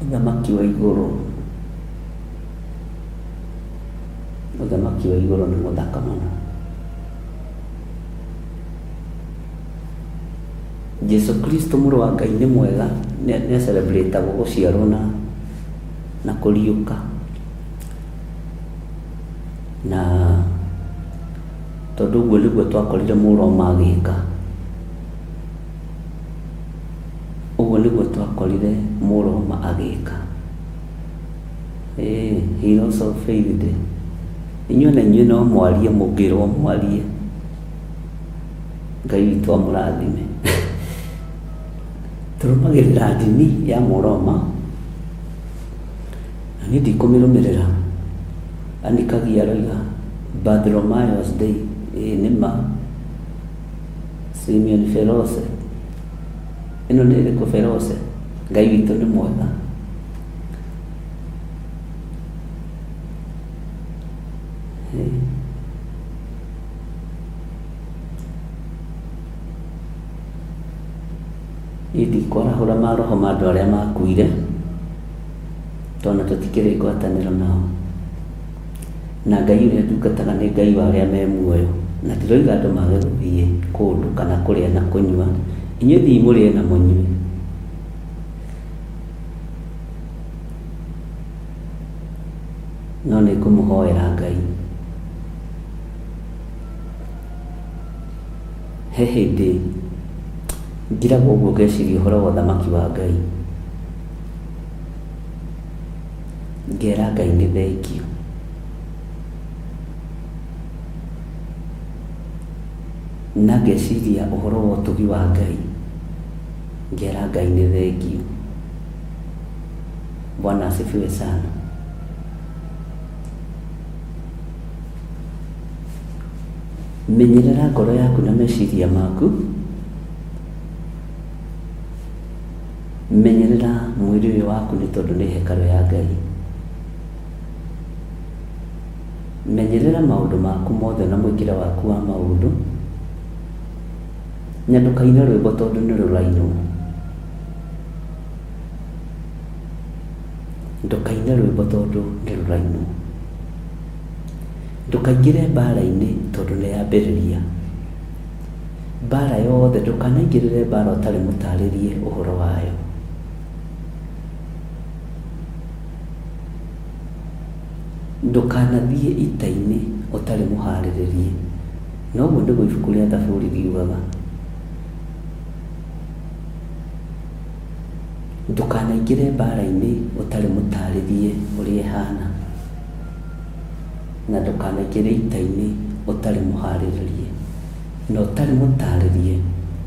Ũthamaki wa igũrũ, ũthamaki wa igũrũ nĩ mũthaka mũno. Jesu Kristo mũrũ wa Ngai nĩ mwega, nĩ celebrate agwo gũciarwo na na kũriũka. Na tondũ ũguo nĩguo twakorire Mũroma agĩka. Ũguo nĩguo twakorire Mũroma agĩka. Ĩĩ, Heroes of Faith Day. Inyuĩ na inyuĩ no mwarie mũngĩrwo mwarie. Ngai witũ amũrathime. Tũrũmagĩrĩra ndini ya Mũroma, na niĩ ndikũmĩrũmĩrĩra. Anikagia aroiga Bartholomaeus Day. Ĩĩ nĩ ma. Simeon Ferose. Ĩno nĩ ĩrĩkũ Ferose? Ngai witũ nĩ mwega. Niĩ ndikwarahũra maroho ma andũ arĩa makuire, tondũ tũtikĩrĩ ngwatanĩro nao. Na Ngai ũrĩa ndungataga nĩ Ngai wa arĩa me muoyo. Na ndiroiga andũ mage gũthiĩ kũndũ kana kũrĩa na kũnyua. Inyuĩ thiĩi mũrĩe na mũnyue. No nĩ ngũmũhoera Ngai. He hĩndĩ ngiragwo ũguo ngeciria ũhoro wa ũthamaki wa Ngai. Ngera Ngai nĩ thengiũ. Na ngeciria ũhoro wa ũtugi wa Ngai. Ngera Ngai nĩ thengiũ. Bwana asifiwe sana. Menyerera ngoro yaku na meciria maku. Menyerera mwĩrĩ ũyũ waku nĩ tondũ nĩ hekarũ ya Ngai. Menyerera maũndũ maku mothe na mwĩkĩre waku wa maũndũ. Na ndũkaine rwĩmbo tondũ nĩ rũrainwo. Ndũkaine rwĩmbo tondũ nĩ rũrainwo. Ndũkaingĩre mbara-inĩ tondũ nĩ yambĩrĩria. Mbara yothe, ndũkanaingĩrĩre mbara ũtarĩ mũtarĩrie ũhoro wayo. Ndũkanathiĩ ita-inĩ ũtarĩ mũharĩrĩrie. Na ũguo nĩguo ibuku rĩa Thaburi riugaga. Ndũkanaingĩre mbara-inĩ ũtarĩ mũtarĩrie ũrĩa ĩhana. Na ndũkanaingĩre ita-inĩ ũtarĩ mũharĩrĩrie, na ũtarĩ mũtarĩrie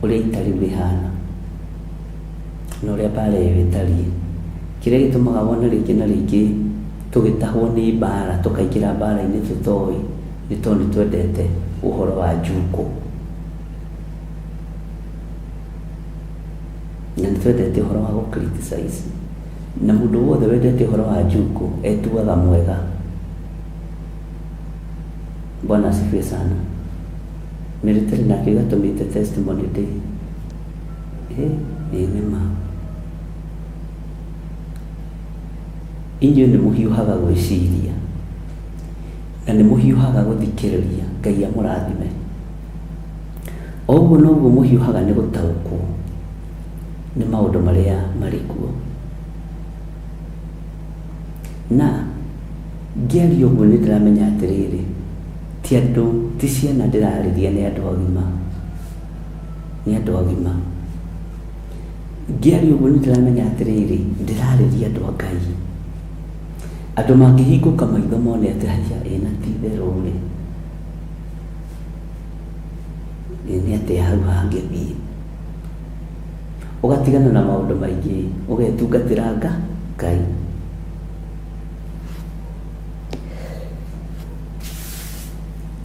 ũrĩa ita rĩu rĩhana, na ũrĩa mbara ĩyo ĩtariĩ. Kĩrĩa gĩtũmaga wone rĩngĩ na rĩngĩ tũgĩtahwo nĩ mbara, tũkaingĩra mbara-inĩ tũtoĩ, nĩ tondũ nĩ twendete ũhoro wa njukũ. Na nĩ twendete ũhoro wa gũ criticize. Na mũndũ wothe wendete ũhoro wa njukũ etuaga mwega. Bwana asifiwe sana. Military nake gatũmĩte testimony day. Ĩ nĩ ma. Inyuĩ nĩ mũhiũhaga gwĩciria na nĩ mũhiũhaga gũthikĩrĩria. Ngai amũrathime. O ũguo noguo mũhiũhaga nĩ gũtaũkwo nĩ maũndũ marĩa marĩ kuo. Na ngĩaria ũguo nĩ ndĩramenya atĩrĩrĩ, ti andũ, ti ciana ndĩrarĩria, nĩ andũ agima. Nĩ andũ agima. Ngĩaria ũguo nĩ ndĩramenya atĩrĩrĩ, ndĩrarĩria andũ a Ngai. Andũ mangĩhingũka maitho mone atĩ haiya, ĩ na ti itherũ rĩ, ĩ nĩ atĩa hau hangĩthiĩ. Ũgatigana na maũndũ maingĩ, ũgetungatĩra Ngai.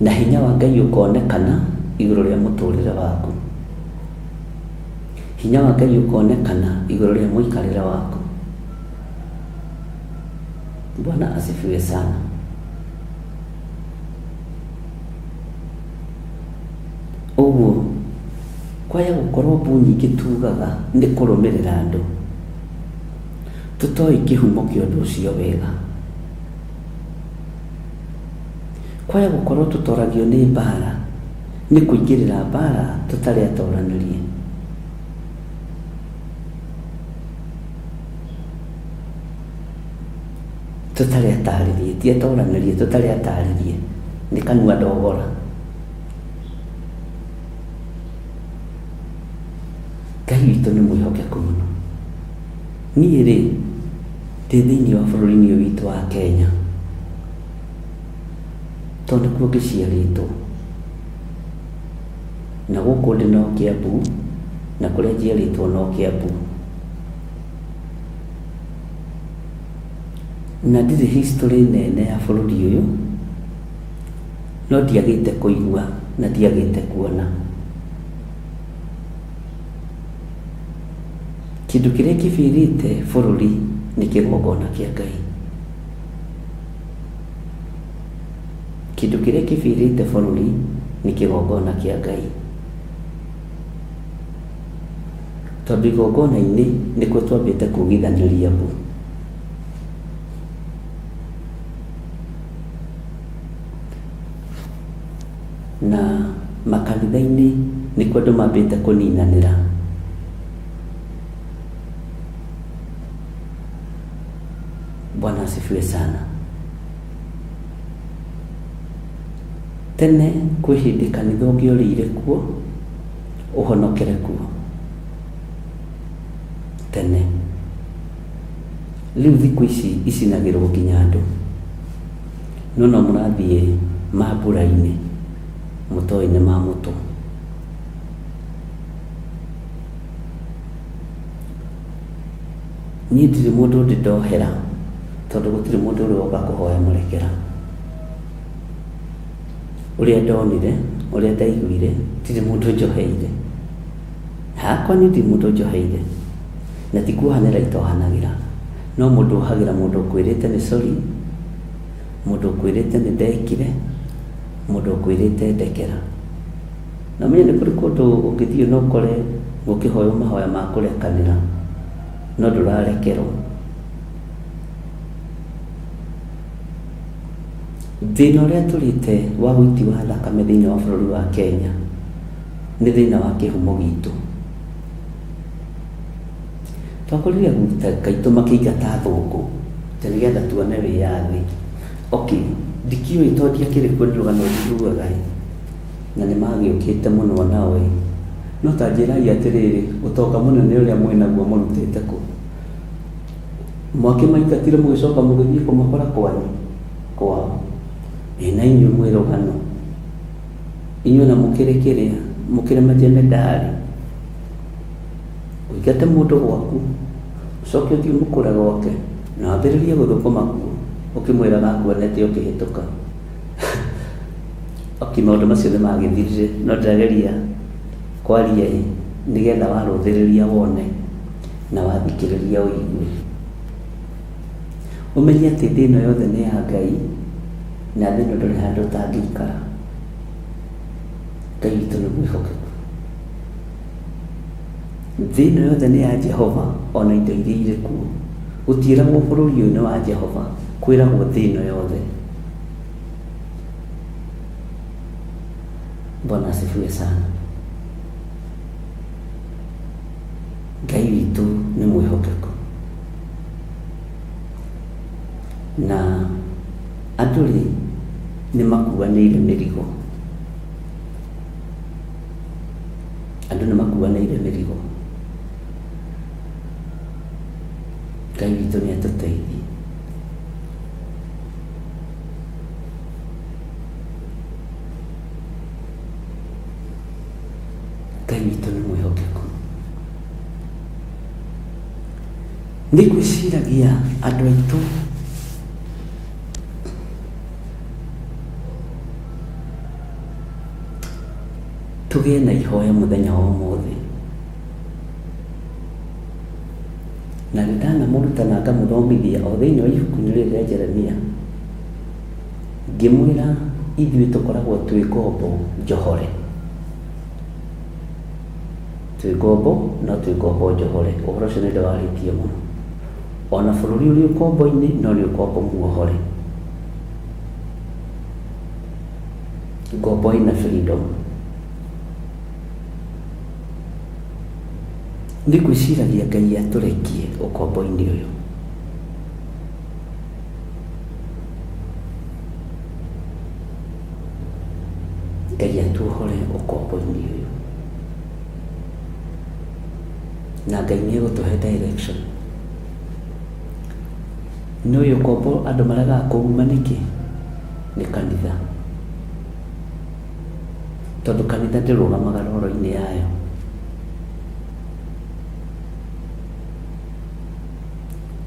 Na hinya wa Ngai ũkonekana igũrũ rĩa mũtũrĩre waku. Hinya wa Ngai ũkonekana igũrũ rĩa mũikarĩre waku. Bwana asifiwe sana. Ũguo kwaya gũkorwo mbu nyingĩ tugaga nĩ kũrũmĩrĩra andũ tũtoĩ kĩhumo kĩa ũndũ ũcio wega. Kwaya gũkorwo tũtoragio nĩ mbara nĩ kũingĩrĩra mbara tũtarĩ atoranĩrie. Tũtarĩ atarĩrie, ti atoranĩrie, tũtarĩ atarĩrie nĩ kanua ndogora. Ngai witũ nĩ mwĩhokeku mũno. Niĩ rĩ, ndĩ thĩinĩ wa bũrũri-inĩ ũyũ witũ wa Kenya, tondũ nĩkuo ngĩciarĩtwo. Na gũkũ ndĩ no Kĩambu, na kũrĩa njiarĩtwo no Kĩambu. Na ndirĩ history nene ya bũrũri ũyũ, no ndiagĩte kũigua na ndiagĩte kuona. Kĩndũ kĩrĩa kĩbĩrĩte bũrũri nĩ kĩgongona kĩa Ngai. Kĩndũ kĩrĩa kĩbĩrĩte bũrũri nĩ kĩgongona kĩa Ngai. Tondũ igongona-inĩ nĩkuo twambĩte kugithanĩria mbu. Na makanitha-inĩ nĩkuo andũ mambĩte kũninanĩra. Bwana asifiwe sana. Tene kwĩ hĩndĩ kanitha ũngĩorĩire kuo ũhonokere kuo. Tene. Rĩu thikũ ici icinagĩrwo nginya andũ. No no mũrathiĩ mambura-inĩ mũtoĩ nĩ ma mũtũ. Niĩ ndirĩ mũndũ ndĩ ndohera tondũ gũtirĩ mũndũ ũrĩ woka kũhoya mũrekera. Ũrĩa ndonire, ũrĩa ndaiguire, ndirĩ mũndũ njoheire. Hakwa niĩ ndirĩ mũndũ njoheire. Na ti kuohanĩra itohanagĩra. No mũndũ ohagĩra mũndũ ũkwĩrĩte nĩ sorry, mũndũ ũkwĩrĩte nĩ ndekire, mũndũ ũkwĩrĩte ndekera. Na ũmenye nĩ kũrĩ kũndũ ũngĩthiĩ na ũkore gũkĩhoywo mahoya ma kũrekanĩra, no ndũrarekerwo. Thĩna ũrĩa tũrĩte wa ũiti wa thakame thĩinĩ wa bũrũri wa Kenya nĩ thĩna wa kĩhumo gitũ. Twakorire aguta aitũ makĩingata athũngũ atĩ nĩgetha tuone wĩyathi. Okay, ndikĩũĩ tondũ ndiakĩrĩ kuo nĩ rũgano njiguaga ĩ, na nĩ magĩũkĩte mũno nao ĩ, no ta njĩrai atĩrĩrĩ, ũtonga mũnene ũrĩa mwĩnaguo mũrutĩte kũ? Mwakĩmaingatire mũgĩcoka mũgĩthiĩ kũmakora kwanyu? Kwao. Ĩ na inyuĩ mwĩ rũgano. Inyuĩ ona mũkĩrĩ kĩrĩa? Mũkĩrĩ majemedari. Ũingate mũndũ gwaku, ũcoke ũthiĩ ũmũkore gwake, na wambĩrĩrie gũthũkũma kuo, ũkĩmwĩraga akuonete ũkĩhĩtũka. Okay, maũndũ macio nĩ magĩthirire, no ndĩrageria kwaria ĩ, nĩgetha warũthĩrĩria wone, na wathikĩrĩria ũigue. Ũmenye atĩ thĩ ĩno yothe nĩ ya Ngai, na thĩ ĩno ndũrĩ handũ ũtangĩikara. Ngai witũ nĩ mwĩhokeku. Thĩ ĩno yothe nĩ ya Jehova ona indo iria irĩ kuo. Gũtiĩragwo bũrũri ũyũ nĩ wa Jehova, kwĩragwo thĩ ĩno yothe. Bwana asifiwe sana. Ngai witũ nĩ mwĩhokeku. Na andũ rĩ, nĩ makuanĩire mĩrigo. Andũ nĩ makuanĩire mĩrigo. Ngai witũ nĩ atũteithie. Ngai witũ nĩ mwĩhokeku. Nĩ ngwĩciragia andũ aitũ tũgĩe na ihoya mũthenya wa ũmũthĩ. Na nĩ ndanamũruta na ngamũthomithia o thĩinĩ wa ibuku-inĩ rĩrĩ rĩa Jeremia, ngĩmwĩra ithuĩ tũkoragwo twĩ ngombo njohore. Twĩ ngombo, no twĩ ngombo njohore. Ũhoro ũcio nĩ ndĩwarĩtie mũno. Ona bũrũri ũrĩ ũkombo-inĩ, no nĩ ũkombo muohore. Ngombo ĩna freedom. Nĩ ngwĩciragia Ngai atũrekie ũkombo-inĩ ũyũ. Ngai atuohore ũkombo-inĩ ũyũ. Na Ngai nĩ egũtũhe direction. Nĩ ũyũ ũkombo andũ maregaga kũuma nĩkĩ? Nĩ kanitha. Tondũ kanitha ndĩrũgamaga roro-inĩ yayo.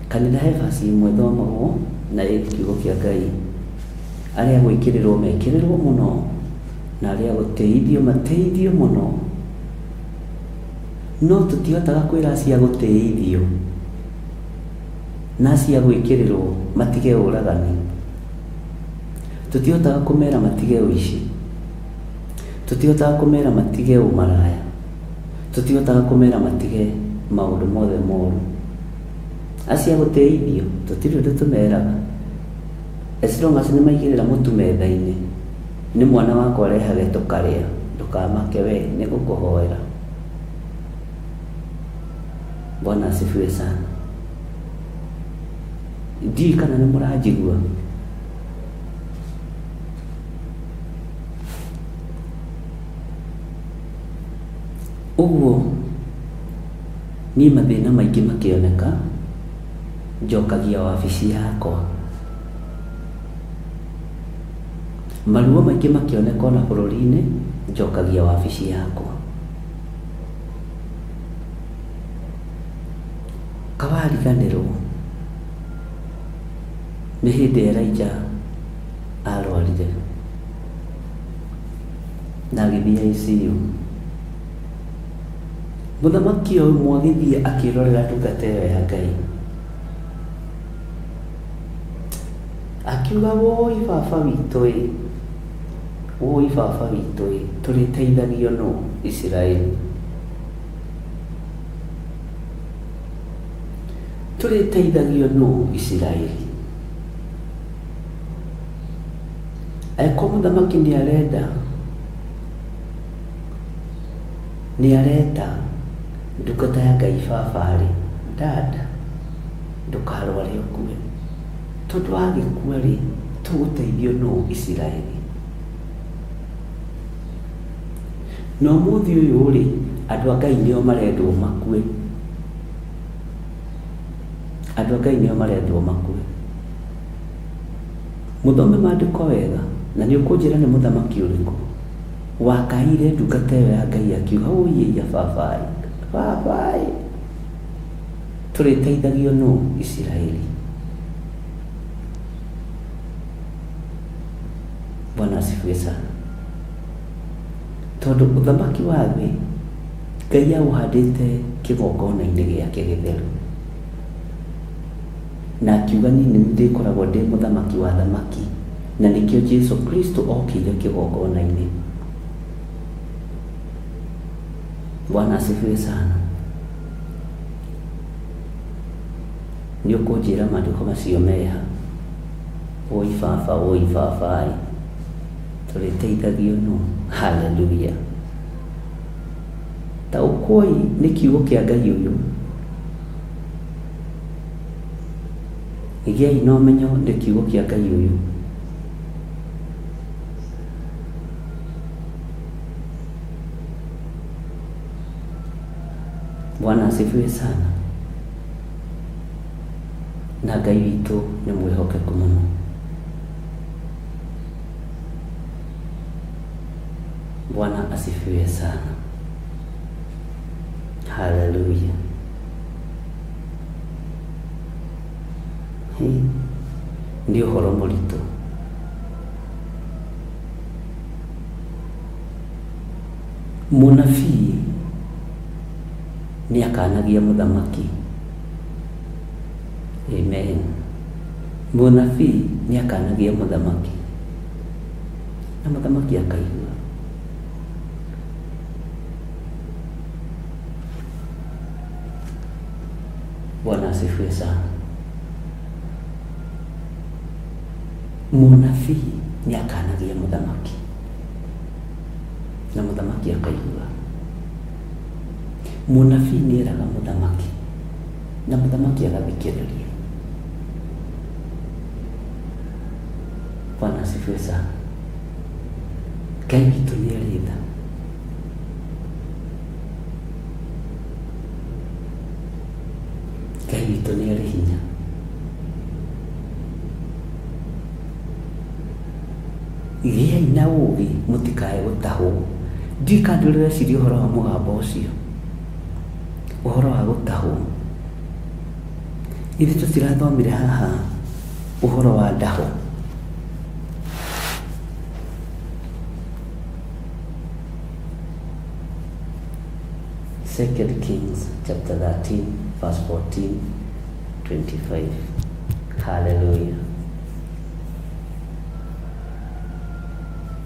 Kanitha he verse ĩmwe ĩthomagwo na ĩ kiugo kĩa Ngai. Arĩa a gwĩkĩrĩrwo mekĩrĩrwo mũno, na arĩa a gũtĩithio matĩithio mũno. No tũtihotaga kwĩra acio a gũtĩithio na acio a gwĩkĩrĩrwo matige ũragani. Tũtihotaga kũmera matige ũici. Tũtihotaga kũmera matige ũmaraya. Tũtihotaga kũmera matige maũndũ mothe moru. Acio a gũtĩithio tũtirĩ ũndũ tũmeraga. As long as nĩ maigĩrĩra mũtu metha-inĩ, nĩ mwana wakwa arehage tũkarĩa, ndũkamake we, nĩ ngũkũhoera. Bwana asifiwe sana. Ndiũĩ kana nĩ mũranjigua. Ũguo niĩ mathĩna maingĩ makĩoneka, njokagia wabici yakwa. Maruo maingĩ makĩoneka ona bũrũri-inĩ, njokagia wabici yakwa. Kawariganĩrwo nĩ hĩndĩ Elijah arwarire na agĩthiĩ ICU. Mũthamaki o ũmwe agĩthiĩ akĩrorera ndungata ĩyo ya Ngai. Akiuga woi baba witũ ĩ, woi baba witũ ĩ, tũrĩteithagio nũ Isiraeli? Tũrĩteithagio nũ Isiraeli? Angĩkorwo mũthamaki nĩ arenda, nĩ areta ndungata ya Ngai baba-rĩ, dad, ndũkarware ũkue. Tondũ wagĩkua-rĩ, tũgũteithio nũ Isiraeli? Na ũmũthĩ ũyũ-rĩ, andũ a Ngai nĩo marendwo makue. Andũ a Ngai nĩo marendwo makue. Mũthome maandĩko wega, na nĩ ũkũnjĩra nĩ mũthamaki ũrĩkũ wakaĩire ndungata ĩyo ya Ngai akiuga, ũi ĩiya baba-ĩ, baba-ĩ, tũrĩteithagio nũ Isiraeli? Bwana asifiwe sana. Tondũ ũthamaki wa thĩ Ngai aũhandĩte kĩgongona-inĩ gĩake gĩtheru. Na akiuga niĩ nĩ ndĩkoragwo ndĩ mũthamaki wa thamaki, na nĩkĩo Jesu Kristo okĩire kĩgongona-inĩ. Bwana asifiwe sana. Nĩ ũkũnjĩra maandĩko macio meha? Woi baba, woi baba ĩ, tũrĩteithagio nũ? Haleluya. Taũkũoi nĩ kiugo kĩa Ngai ũyũ. Gĩai na ũmenyo nĩ kiugo kĩa Ngai ũyũ. Bwana asifiwe sana. Na Ngai witũ nĩ mwĩhokeku mũno. Bwana asifiwe sana. Haleluya. Hey, nĩ ũhoro mũritũ. Mũnabii nĩ akanagia mũthamaki. Amen. Mũnabii nĩ akanagia mũthamaki na mũthamaki akaigua. Bwana asifiwe sana. Mũnabii nĩ akanagia mũthamaki na mũthamaki akaigua. Mũnabii nĩ eraga mũthamaki na mũthamaki agathikĩrĩria. Bwana asifiwe sana. Ngai witũ nĩ arĩ tha. Ngai witũ nĩ arĩ hinya. Gĩai na ũũgĩ mũtikae gũtahwo. Ndiũĩ kana nĩ ũreciria ũhoro wa mũgambo ũcio, ũhoro wa gũtahwo. Ithuĩ tũtirathomire haha ũhoro wa ndaho. Second Kings chapter 13 verse 14 25. Hallelujah.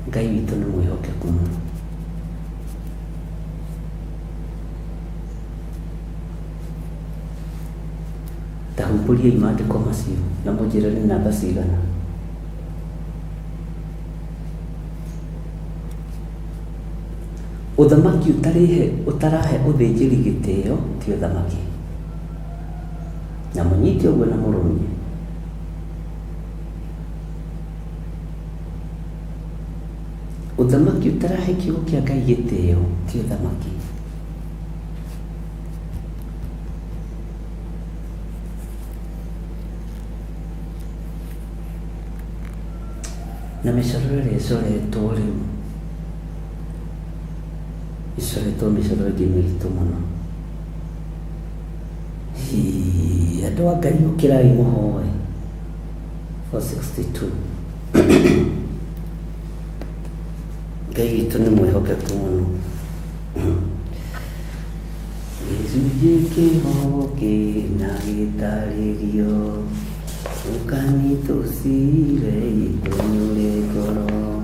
Ngai witũ nĩ mwĩhokeku mũno. Ta humbũriai maandĩko macio na mũnjĩre nĩ namba cigana. Ũthamaki ũtarĩhe ũtarahe ũthĩnjĩri gĩtĩo ti ũthamaki. Na mũnyite ũguo na mũrũmie. Ũthamaki ũtarahe kiugo kĩa Ngai gĩtĩo ti ũthamaki. Na mĩcoro ĩrĩa ĩcoretwo rĩu ĩcoretwo mĩcoro ĩngĩ mĩritũ mũno. Hii, andũ a Ngai ũkĩrai mũhoe. 462. Ngai witũ nĩ mwĩhokeku mũno. Gĩcunjĩ kĩho kĩna gĩtarĩrio, ũkani tũcire itũnyũre ngoro,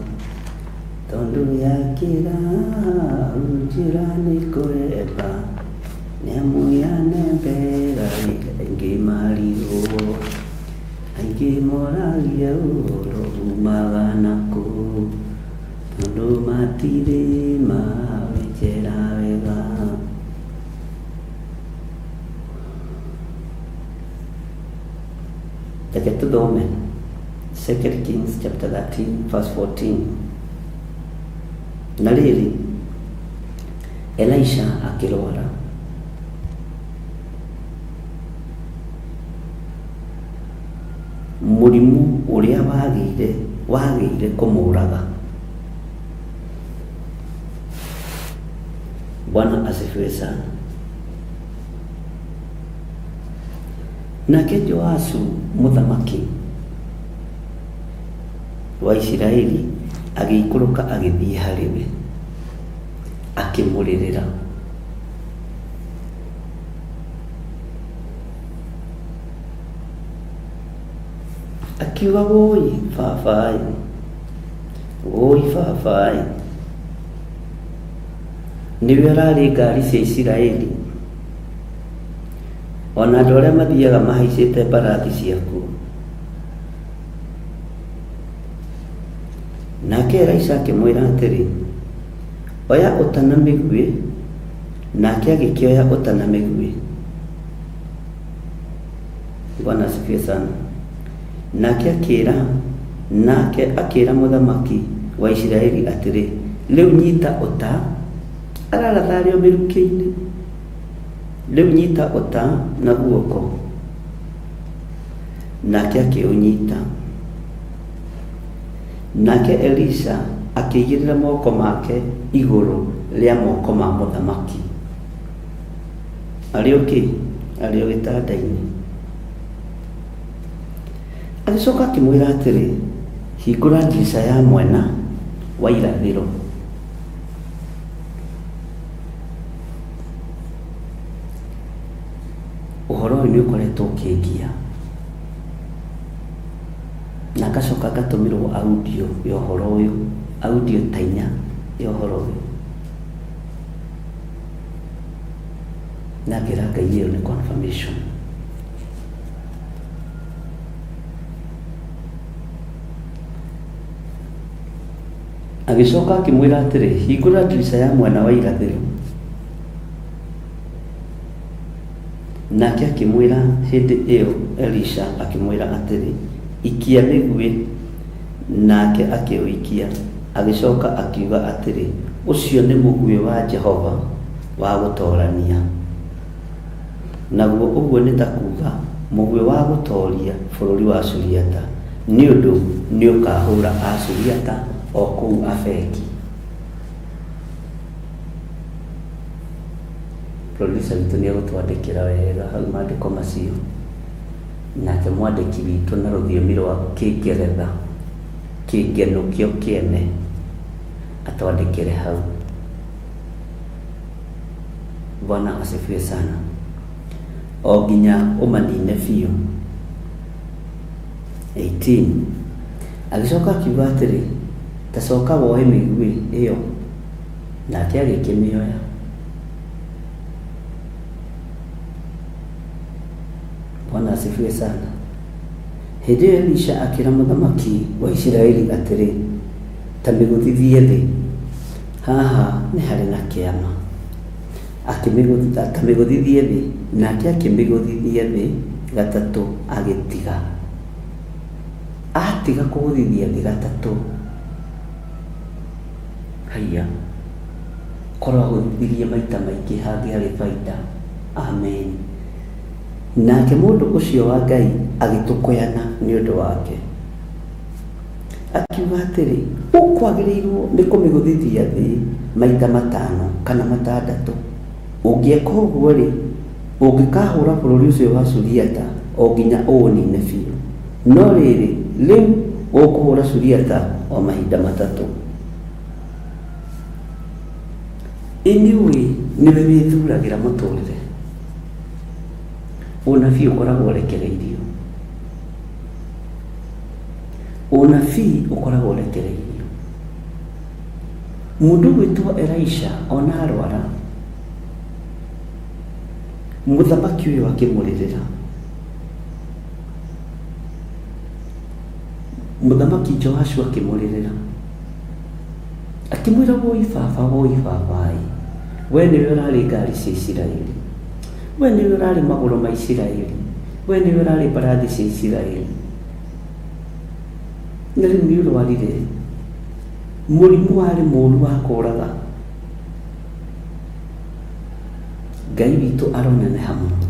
tondũ yakĩra hau njĩra nĩ kũhemba, nĩamu yanembera aingĩ marigwo, aingĩ moragia ũhoro umaga nakũ, tondũ matirĩ mawĩnjera wega. Reke tũthome 2 Kings chapter 13 verse 14. Na rĩrĩ, Elisha akĩrwara. Mũrimũ ũrĩa wagĩire wagĩire kũmũraga. Bwana asifiwe sana. Nake Joasu mũthamaki wa Isiraeli agĩikũrũka agĩthiĩ harĩ we, akĩmũrĩrĩra. Akiuga woi baba-ĩ, woi baba-ĩ, nĩwe ũrarĩ ngari cia Isiraeli, ona andũ arĩa mathiaga mahaicĩte mbarathi ciaku. Nake Elisha akĩmwĩra atĩrĩ, Oya ũta na mĩguĩ, nake agĩkĩoya ũta na mĩguĩ. Bwana asifiwe sana. Nake akĩra nake akĩra mũthamaki wa Isiraeli atĩrĩ, Rĩu nyita ũta, araratha arĩ o mĩrukĩ-inĩ, rĩu nyita ũta na guoko. Nake akĩũnyita. Nake Elisha akĩigĩrĩra moko make igũrũ rĩa moko ma mũthamaki. Arĩ o kĩ? Arĩ o gĩtanda-inĩ. Agĩcoka akĩmwĩra atĩrĩ, Hingũra ndirica ya mwena wa irathĩro. Ũhoro ũyũ nĩ ũkoretwo ũkĩngia na ngacoka ngatũmĩrwo audio ya ũhoro ũyũ, audio ta inya ya ũhoro ũyũ. Na ngera Ngai ĩyo nĩ confirmation. Agĩcoka akĩmwĩra atĩrĩ, Hingũra ndirica ya mwena wa irathĩro. Nake akĩmwĩra hĩndĩ ĩyo Elisha akĩmwĩra atĩrĩ, Ikia mĩguĩ. Nake akĩũikia. Agĩcoka akiuga atĩrĩ, Ũcio nĩ mũguĩ wa Jehova wa gũtoorania. Naguo ũguo nĩ ta kuuga mũguĩ wa gũtooria bũrũri wa Suriata, nĩ ũndũ nĩũkahũra Asuriata o kũu Afeki. Producer witũ nĩ egũtwandĩkĩra wega hau maandĩko macio, nake mwandĩki witũ na rũthiomi rwa Kĩngeretha, kĩngenũ kĩo kĩene, atwandĩkĩre hau. Bwana asifiwe sana. O nginya ũmanine biũ. 18 Agĩcoka akiuga atĩrĩ, Ta coka woe mĩguĩ ĩyo. Nake agĩkĩmĩoya. Bwana asifiwe sana. Hĩndĩ ĩyo Elisha akĩra mũthamaki wa Isiraeli atĩrĩ, Ta mĩgũthithie thĩ. Haha nĩ harĩ na kĩama. Ta mĩgũthithie thĩ. Nake akĩmĩgũthithia thĩ gatatũ agĩtiga. Atiga kũgũthithia thĩ gatatũ, haiya, korwo agũthithirie maita maingĩ hangĩarĩ baida. Amen. Nake mũndũ ũcio wa Ngai agĩtũkũyana nĩ ũndũ wake. Akiuga atĩrĩ, Ũkwagĩrĩirwo nĩ kũmĩgũthithia thĩ maita matano kana matandatũ. Ũngĩeka ũguo-rĩ, ũngĩkahũũra bũrũri ũcio wa Suriata o nginya ũũniine biũ. No rĩrĩ, rĩu ũkũhũũra Suriata o mahinda matatũ. Ĩ nĩũĩ nĩwe wĩthuragĩra mũtũrĩre? Ũnabii ũkoragwo ũrekereirio. Ũnabii ũkoragwo ũrekereirio. Mũndũ ũgwĩtwo Elisha ona arwara, mũthamaki ũyũ akĩmũrĩrĩra. Mũthamaki Joashu akĩmũrĩrĩra. Akĩmwĩra woi baba, woi baba ĩ, we nĩwe ũrarĩ ngari cia Isiraeli. We nĩwe ũrarĩ magũrũ ma Isiraeli. We nĩwe ũrarĩ mbarathi cia Isiraeli. Na rĩu nĩ ũrwarire. Mũrimũ warĩ mũũru wa kũraga. Ngai witũ aroneneha mũno.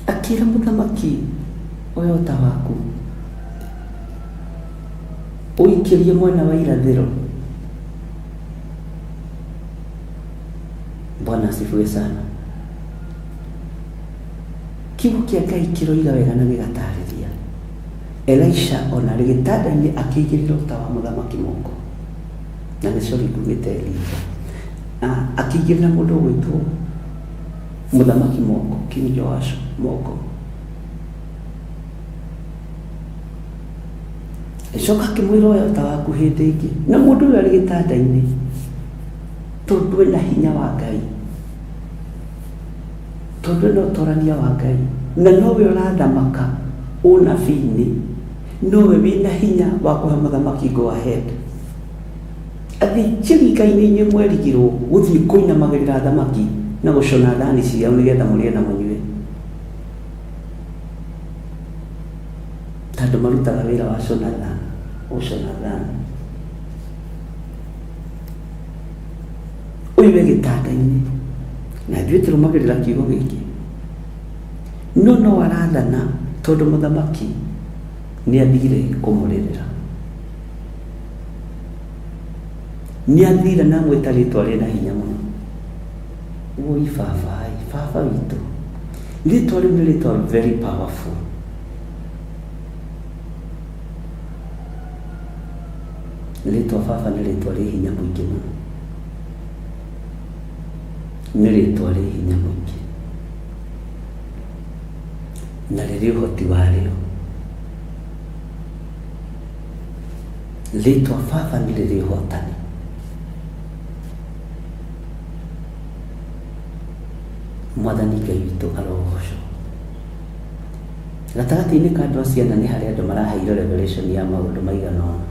Akĩra mũthamaki, oya ũta waku, ũikĩrie mwena wa irathĩro. Bwana asifiwe sana. Kiugo kĩa Ngai kĩroiga wega na gĩgatarĩria. Elisha ona arĩ gĩtanda-inĩ akĩigĩrĩra ũta wa mũthamaki moko. Na nĩ sorry ngugĩte Elija. Akĩigĩrĩra mũndũ ũgwĩtwo mũthamaki moko, King Joash moko. Agĩcoka akĩmwĩra oya ũta waku hĩndĩ ĩngĩ. Na mũndũ ũyũ arĩ gĩtanda-inĩ tondũ ena hinya wa Ngai, tondũ ena ũtorania wa Ngai, na nowe ũrathamaka ũnabii-inĩ, nowe wĩna hinya wa kũhe mũthamaki go ahead. Athĩnjĩri Ngai nĩ inyuĩ mwerigirwo gũthiĩ kũinamagĩrĩra athamaki na gũcũna thani ciao nĩgetha mũrĩe na mũnyue. Tondũ marutaga wĩra wa cũna thani, gũcũna thani. Ũyũ e gĩtanda-inĩ na ithuĩ tũrũmagĩrĩra kiugo gĩkĩ. No no arathana tondũ mũthamaki nĩ athire kũmũrĩrĩra. Nĩ athire na amwĩta rĩtwa rĩna hinya mũno. Woi baba ĩ, baba witũ. Rĩtwa rĩu nĩ rĩtwa very powerful. Rĩtwa baba nĩ rĩtwa rĩ hinya mũingĩ mũno. Nĩ rĩtwa rĩ hinya mũingĩ. Na rĩrĩ ũhoti warĩo. Rĩtwa baba nĩ rĩrĩ ũhotani. Mwathani Ngai witũ arogocwo. Gatagatĩ-inĩ ka andũ acio ana nĩ harĩ andũ maraheirwo revelation ya maũndũ maigana ũna.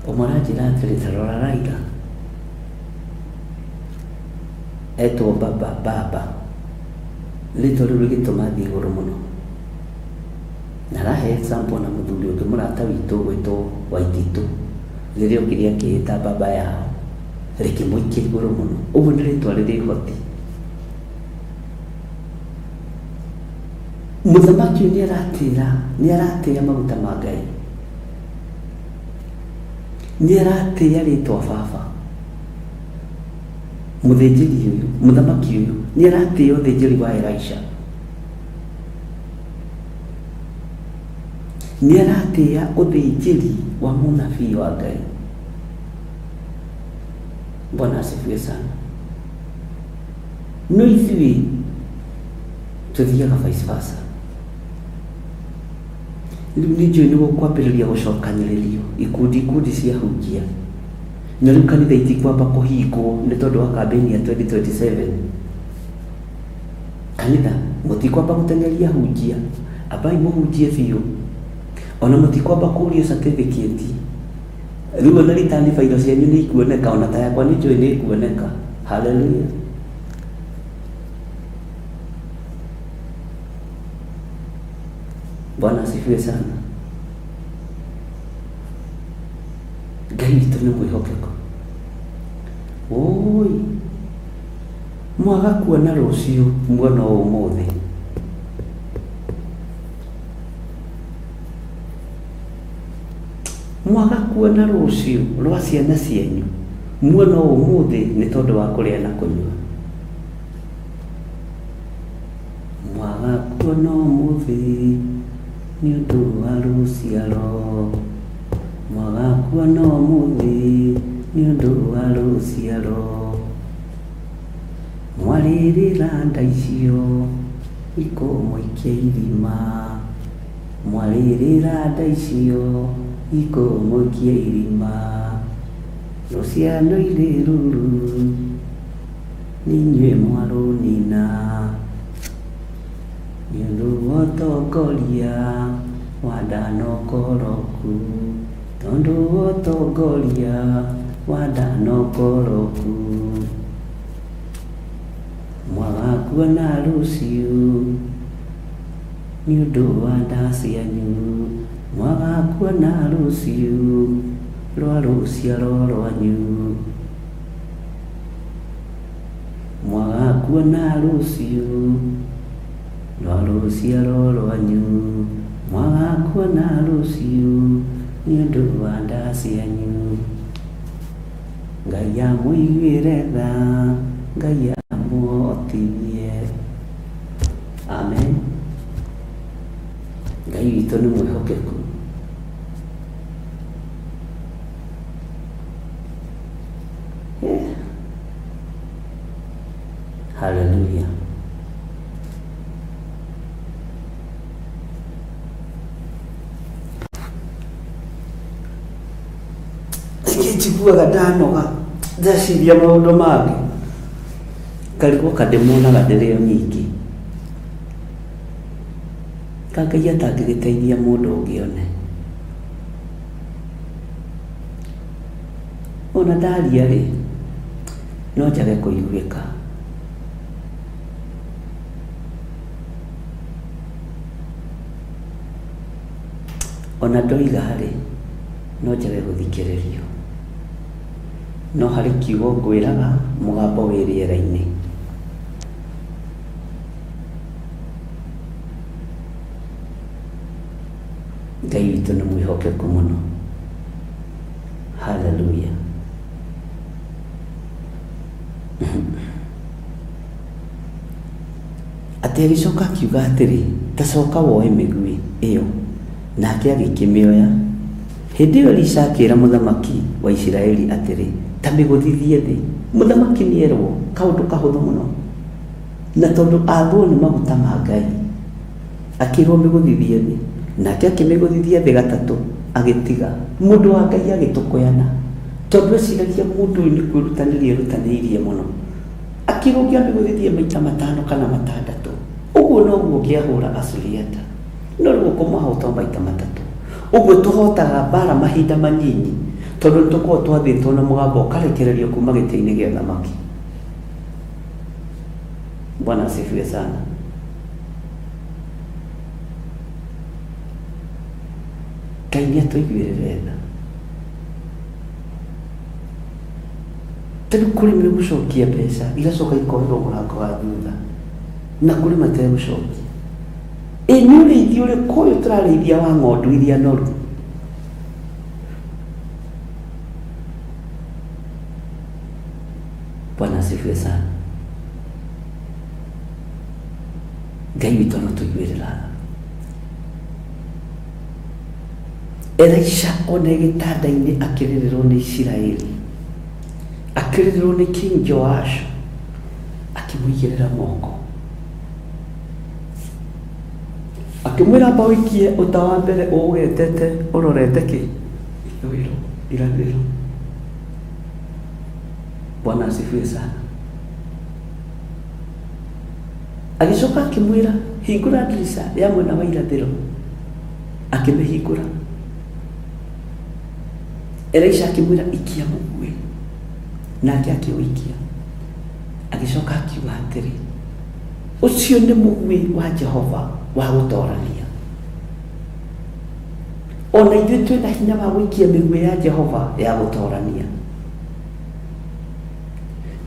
Ũmwe aranjĩra atĩrĩ, ta rora Raila, etwo baba baba. Rĩtwa rĩu rĩgĩtũma thiĩ igũrũ mũno. Na arahe example na mũthuri ũngĩ mũrata witũ ũgwĩtwo Waititũ, rĩrĩa okire akĩĩta baba yao, rĩkĩmũikia igũrũ mũno. Ũguo nĩ rĩtwa rĩrĩ ũhoti. Mũthamaki ũyũ nĩaratĩra, nĩaratĩa maguta ma Ngai. Nĩaratĩa rĩtwa baba. Mũthĩnjĩri ũyũ, mũthamaki ũyũ nĩaratĩa ũthĩnjĩri wa Elisha. Nĩaratĩa ũthĩnjĩri wa mũnabii wa Ngai. Bwana asifiwe sana. No ithuĩ tũthiaga vice versa. Rĩu nĩ njũĩ nĩ gũkwambĩrĩria gũcokanĩrĩrio ikundi ikundi cia hunjia. Na rĩu kanitha itikwamba kũhingwo nĩ tondũ wa kambĩini ya 2027. Kanitha mũtikwamba gũteng'eria hunjia, ambai mũhunjie biũ. Ona mũtikwamba kũrio certificate. Rĩu ona return file cianyu nĩ ikuoneka, ona ta yakwa nĩ njũĩ nĩ ikuoneka. Hallelujah. Bwana asifiwe sana. Ngai witũ nĩ mwĩhokeku. Oi, mwaga kuona rũciũ muona o ũmũthĩ. Mwaga kuona rũciũ rwa ciana cianyu muona o ũmũthĩ nĩ tondũ wa kũrĩa na kũnyua. Mwaga kuona ũmũthĩ nĩ ũndũ wa rũciaro. Mwaga kuona ũmũthĩ nĩ ũndũ wa rũciaro. Mwarĩrĩra nda icio ikũmũikia irima. Mwarĩrĩra nda icio ikũmũikia irima. Rũciaro irĩ ruru nĩ inyuĩ mwarũnina. Nĩ ũndũ wa ũtongoria wa nda na ũkoroku. Tondũ wa ũtongoria wa nda na ũkoroku. Mwaga kuona rũciũ nĩ ũndũ wa nda cianyu. Mwaga kuona rũciũ rwa rũciaro rwanyu. Mwaga kuona rũciũ rwa rũciaro rwanyu. Mwaga kuona rũciũ nĩ ũndũ wa nda cianyu. Ngai amũiguĩre tha, Ngai amũhotithie. Amen. Ngai witũ nĩ mwĩhokeku. Yeah. Hallelujah. Njiguaga ndanoga ndeciria maũndũ mangĩ, ngarigwo ka ndĩmonaga ndĩrĩ o nyingĩ. Ka Ngai atangĩgĩteithia mũndũ ũngĩ one. Ona ndaria rĩ, no njage kũiguĩka. Ona ndoiga rĩ, no njage gũthikĩrĩrio. No harĩ kiugo ngwĩraga mũgambo wĩ rĩera-inĩ. Ngai witũ nĩ mwĩhokeku mũno. Hallelujah. Atĩ agĩcoka akiuga atĩrĩ, Ta coka woe mĩguĩ ĩyo. Nake agĩkĩmĩoya. Hĩndĩ ĩyo Elisha akĩĩra mũthamaki wa Isiraeli atĩrĩ, Ta mĩgũthithie thĩ. Mũthamaki nĩerwo kaũndũ kahũthũ mũno. Na tondũ aathwo nĩ maguta ma Ngai, akĩĩrwo mĩgũthithie thĩ. Nake akĩmĩgũthithia thĩ gatatũ, agĩtiga. Mũndũ wa Ngai agĩtũkũyana, tondũ eciragia mũndũ ũyũ nĩ kwĩrutanĩria erutanĩirie mũno. Akĩrwo ũngĩamĩgũthithia maita matano kana matandatũ, ũguo noguo ũngĩahũra Asuriata. No rĩu ũkũmahota o maita matatũ. Ũguo tũhotaga mbara mahinda manyinyi, tondũ nĩ tũkoragwo twathĩtwo na mũgambo ũkarekererio kuma gĩtĩ-inĩ gĩa ũthamaki. Bwana asifiwe sana. Ngai nĩ atũiguĩrĩre tha. Ta rĩu kũrĩ megũcokia mbeca igacoka ikoerwo mũrango wa thutha na kũrĩ mategũcokia. Ĩ nĩ ũrĩithi ũrĩkũ ũyũ tũrarĩithia wa ng'ondu iria noru? Bwana asifiwe sana. Ngai witũ arotũiguĩrĩra tha. Elisha ona e gĩtanda-inĩ akĩrĩrĩrwo nĩ Isiraeli, akĩrĩrĩrwo nĩ King Joashu, akĩmũigĩrĩra moko. Akĩmwĩra amba ũikie ũta wa mbere ũũgetete ũrorete kĩ? Ithũĩro, irathĩro. Bwana asifiwe sana. Agĩcoka akĩmwĩra, hingũra ndirica ya mwena wa irathĩro. Akĩmĩhingũra. Elisha akĩmwĩra, ikia mũguĩ. Nake akĩũikia. Agĩcoka akiuga atĩrĩ, ũcio nĩ mũguĩ wa Jehova wa gũtorania. Ona ithuĩ twĩna hinya wa gũikia mĩguĩ ya Jehova ya gũtorania.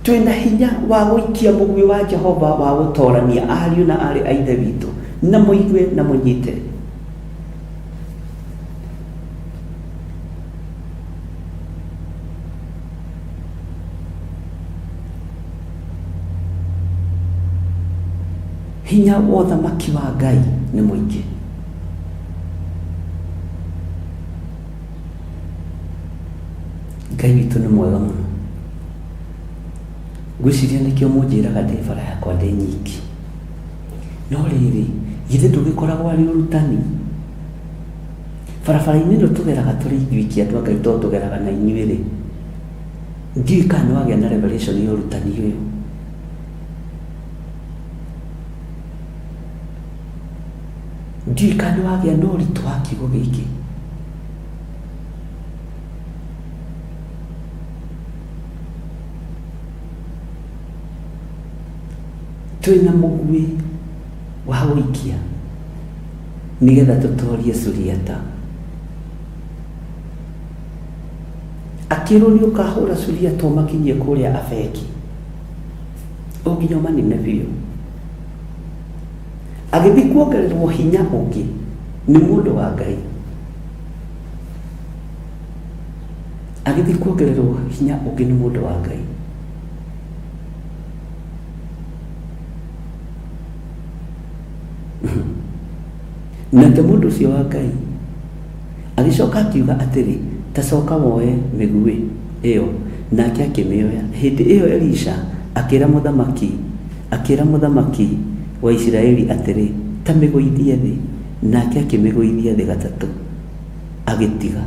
Twĩna hinya wa gũikia mũguĩ wa Jehova wa gũtorania ariũ na aarĩ a Ithe witũ, na mũigue na mũnyite. Hinya wa ũthamaki wa Ngai nĩ mũingĩ. Ngai witũ nĩ mwega mũno. Ngwĩciria nĩkĩo mũnjĩraga ndĩ bara yakwa ndĩ nyiki. No rĩrĩ, githĩ ndũgĩkoragwo arĩ ũrutani? Barabara-inĩ ĩno tũgeraga tũrĩ ithuiki andũ a Ngai to tũgeraga na inyuĩ-rĩ, ndiũĩ kana nĩ wagĩa na revelation ya ũrutani ũyũ. Ndiũĩ kana nĩ wagĩa na ũritũ wa kiugo gĩkĩ. Twĩna mũguĩ wa gũikia nĩgetha tũtorie Suriata. Akĩrwo nĩ ũkahũra Suriata ũmakinyie kũrĩa Afeki, o nginya ũmanine biũ. Agĩthiĩ kuongererwo hinya ũngĩ nĩ mũndũ wa Ngai. Agĩthiĩ kuongererwo hinya ũngĩ nĩ mũndũ wa Ngai. Nake mũndũ ũcio wa Ngai agĩcoka akiuga atĩrĩ, ta coka woe mĩguĩ ĩyo. Nake akĩmĩoya. Hĩndĩ ĩyo Elisha akĩra mũthamaki akĩra mũthamaki wa Isiraeli atĩrĩ, Ta mĩgũithie thĩ. Nake akĩmĩgũithia thĩ gatatũ, agĩtiga.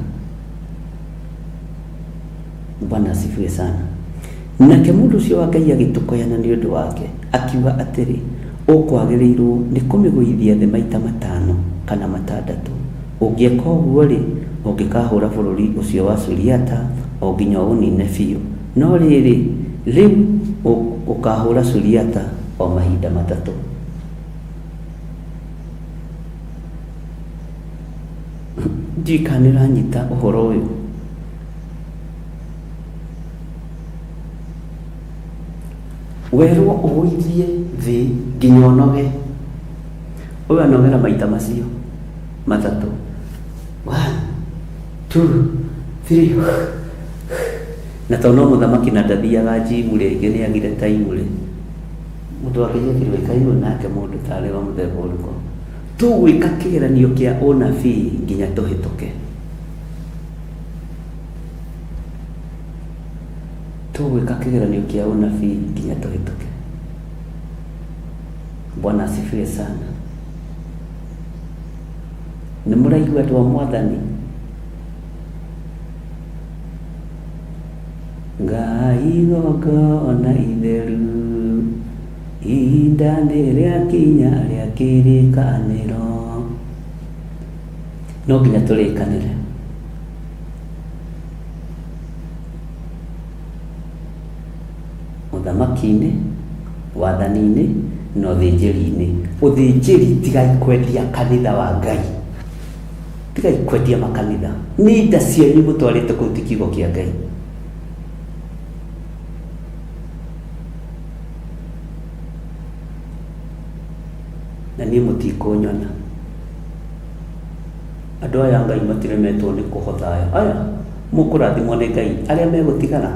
Bwana asifiwe sana. Nake mũndũ ũcio wa Ngai agĩtũkoyana nĩ ũndũ wake, akiuga atĩrĩ, ũkwagĩrĩirwo nĩ kũmĩgũithia thĩ maita 5 kana 6. Ũngĩeka ũguo-rĩ, ũngĩkahũra bũrũri ũcio wa Suriata o nginya ũũniine biũ. No rĩrĩ, rĩu ũkaahũra Suriata o mahinda 3. Ndiũĩ kana nĩ ũranyita ũhoro ũyũ. Werwo ũgũithie thĩ nginya ũnoge. Ũyũ anogera maita macio 3. 1, 2, 3. Na tondũ no mũthamaki na ndathiaga njimu rĩngĩ nĩ agire taimu rĩ. Mũndũ wa Ngai akĩrwo ĩka ũyũ nake mũndũ tarĩ wa mũthemba ũrĩkũ. Tũgwĩka kĩgeranio kĩa ũnabii nginya tũhĩtũke. Tũgwĩka kĩgeranio kĩa ũnabii nginya tũhĩtũke. Bwana asifiwe sana. Nĩ mũraigua andũ a Mwathani? Ngai igongona itheru, ihinda nĩ rĩakinya rĩa kĩrĩkanĩro. No nginya tũrĩkanĩre. Ũthamaki-inĩ, wathani-inĩ na ũthĩnjĩri-inĩ. Ũthĩnjĩri tigai kwendia kanitha wa Ngai. Tigai kwendia makanitha. Nĩ inda cianyu mũtwarĩte kũu ti kiugo kĩa Ngai. Na niĩ mũtikũnyona. Andũ aya a Ngai matiremetwo nĩ kũhotha aya. Aya mũkũrathimwo nĩ Ngai arĩa megũtigara,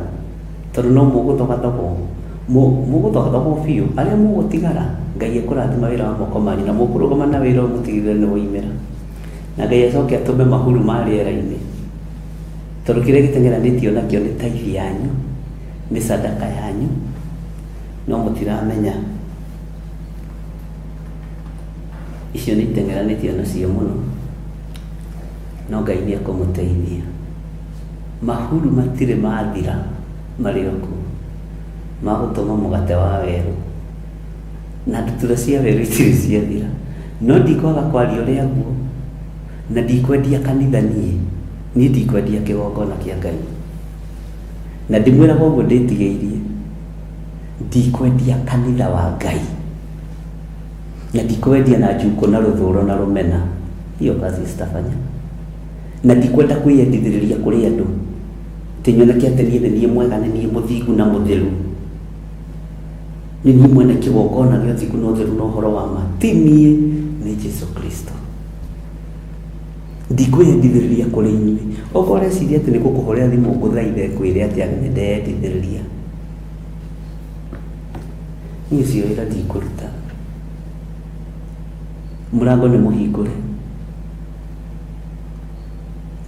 tondũ no mũgũthogathogwo. Mũgũthogathogwo biũ. Arĩa mũgũtigara, Ngai ekũrathima wĩra wa moko manyu na mũkũrũgama na wĩra ũyũ mũtigĩrĩre nĩ waumĩra. Na Ngai acoke atũme mahuru ma rĩera-inĩ. Tondũ kĩrĩa gĩteng'eranĩtio nakĩo nĩ tithe yanyu, nĩ sadaka yanyu, no mũtiramenya. Icio nĩ iteng'eranĩtio nacio mũno, no Ngai nĩ ekũmũteithia. Mahuru matirĩ mathira marĩ o kuo, ma gũtũma mũgate wa werũ, na ndutura cia werũ itirĩ ciathira. No ndikwaga kwaria ũrĩa guo, na ndikwendia kanitha niĩ, niĩ ndikwendia kĩgongona kĩa Ngai. Na ndimwĩraga ũguo ndĩtigĩirie, ndikwendia kanitha wa Ngai. Na ndikwendia na njukũ na rũthũro na rũmena, hiyo kazi sitafanya. Na ndikwenda kwĩyendithĩrĩria kũrĩ andũ, atĩ nyoneke atĩ niĩ nĩ niĩ mwega, nĩ niĩ mũthingu na mũtheru, nĩ niĩ mwene kĩgongona gĩa ũthingu na ũtheru na ũhoro wa ma. Ti niĩ, nĩ Jesu Kristo. Ndikwĩyendithĩrĩria kũrĩ inyuĩ. Okorwo ũreciria atĩ nĩ gũkũhũrĩra thimũ ngũthaithe ngwĩre atĩ nĩ ndeyendithĩrĩria, niĩ ũcio wĩra ndikũruta. Mũrango nĩ mũhingũre.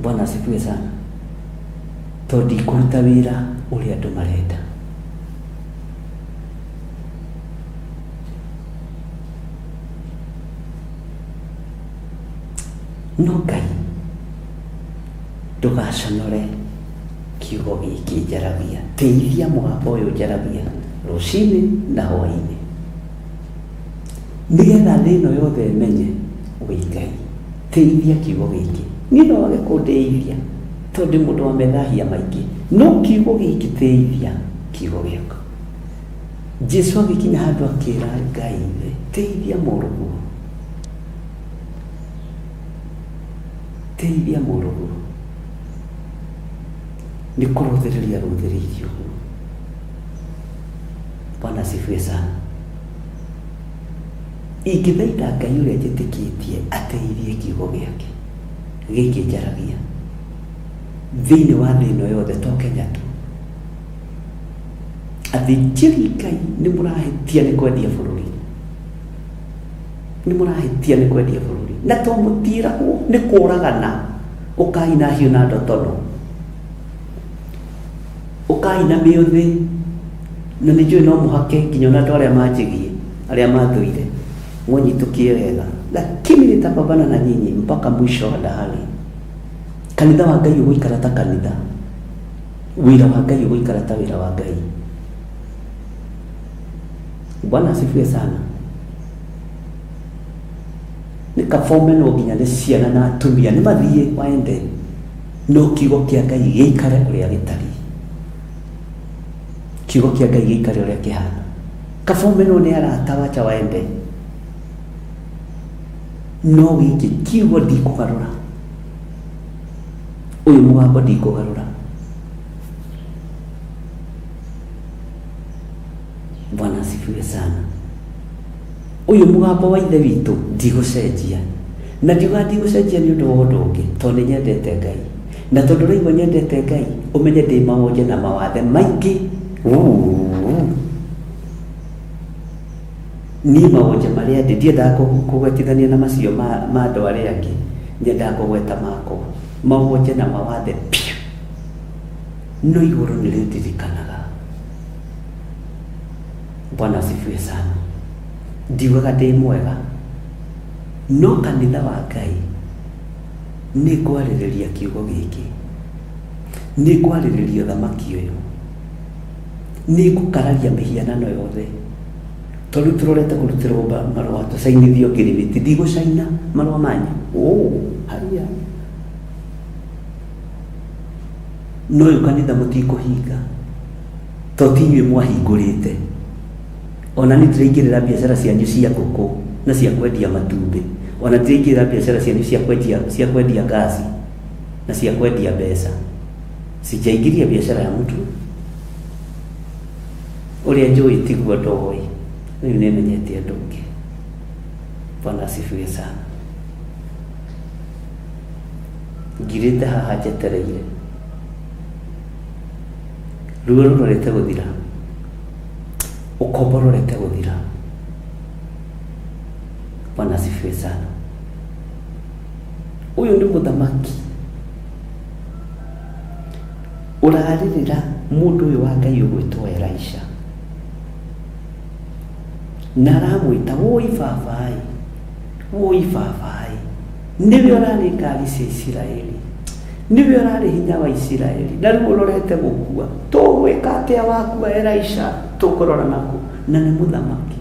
Bwana asifiwe sana. Tondũ ndikũruta wĩra ũrĩa andũ marenda. No Ngai ndũgaconore kiugo gĩkĩ njaragia. Tĩithia mũgambo ũyũ njaragia rũcinĩ na hwaĩ-inĩ, nĩgetha thĩ ĩno yothe ĩmenye wĩ Ngai. Tĩithia kiugo gĩkĩ. Niĩ no wage kũndĩithia tondũ ndĩ mũndũ wa methahia maingĩ, no kiugo gĩkĩ tĩithia kiugo gĩakwa. Jesu agĩkinya handũ akĩra Ngai, tĩithia mũrũguo, tĩithia mũrũguo. Nĩ kũrũthĩrĩria rũthĩrĩirie ũguo. Bwana asifiwe sana. Ingĩthaitha Ngai ũrĩa njĩtĩkĩtie ateithie kiugo gĩake gĩkĩ njaragia thĩinĩ wa thĩ ĩno yothe, to Kenya tu. Athĩnjĩri Ngai nĩ mũrahĩtia nĩ kwendia bũrũri, nĩ mũrahĩtia nĩ kwendia bũrũri, na to mũtiĩragwo nĩ kũragana. Ũkai na hiũ na ndotono, ũkai na mĩũthĩ, na nĩ njũĩ no mũhake nginya ona andũ arĩa manjĩgie, arĩa mathũire, mũnyitũkie wega, lakini nitapambana na nyinyi mpaka mwisho wa dahari. Kanitha wa Ngai ũgũikara ta kanitha. Wĩra wa Ngai ũgũikara ta wĩra wa Ngai. Bwana asifiwe sana. Nĩ kaba ũmenwo nginya nĩ ciana na atumia nĩ mathiĩ waende, no kiugo kĩa Ngai gĩikare ũrĩa gĩtariĩ. Kiugo kĩa Ngai gĩikare ũrĩa kĩhana. Kaba ũmenwo nĩ arata wacha waende, no gĩkĩ kiugo ndikũgarũra, ũyũ mũgambo ndikũgarũra. Bwana asifiwe sana. Ũyũ mũgambo wa Ithe witũ ndigũcenjia, na ndiugaga ndigũcenjia nĩ ũndũ wa ũndũ ũngĩ, tondũ nĩ nyendete Ngai, na tondũ ũraigua nyendete Ngai, ũmenye ndĩ mawonje na mawathe maingĩ. Uu. Niĩ mawonje marĩa ndĩ ndiendaga kũgwetithania na macio ma andũ arĩa angĩ, nyendaga kũgweta makwa mawonje na mawathe piũ, no igũrũ nĩ rĩndirikanaga. Bwana asifiwe sana. Ndiugaga ndĩ mwega, no kanitha wa Ngai nĩ ngwarĩrĩria kiugo gĩkĩ, nĩ ngwarĩrĩria ũthamaki ũyũ, nĩ ngũkararia mĩhianano yothe, tondũ tũrorete kũrutĩrwo marũa tũcainithio ngirimiti, ndigũcaina marũa manyu. Oh, haiya. No ũyũ kanitha mũtikũhinga, to ti inyuĩ mwahingũrĩte. Ona niĩ ndĩraingĩrĩra biacara cianyu cia ngũkũ na cia kwendia matumbĩ, ona ndĩraingĩrĩra biacara cianyu cia kwendia ngasi na cia kwendia mbeca. Sijaingiria biacara ya mtu. Ũrĩa njũĩ tiguo ndoĩ, rĩu nĩmenyete ũndũ ũngĩ. Bwana asifiwe sana. Ngirĩte haha njetereire ruo rũrorete gũthira, ũkombo ũrorete gũthira. Bwana asifiwe sana. Ũyũ nĩ mũthamaki ũrarĩrĩra mũndũ ũyũ wa Ngai ũgwĩtwo Elisha, na aramwĩta wũi babaĩ, wũi babaĩ, nĩwe ũrarĩ ngari cia Isiraeli, nĩwe ũrarĩ hinya wa Isiraeli, na rĩu ũrorete gũkua. Tũgwĩka atĩa wakua Elisha? Tũkũrora naku. Na nĩ mũthamaki,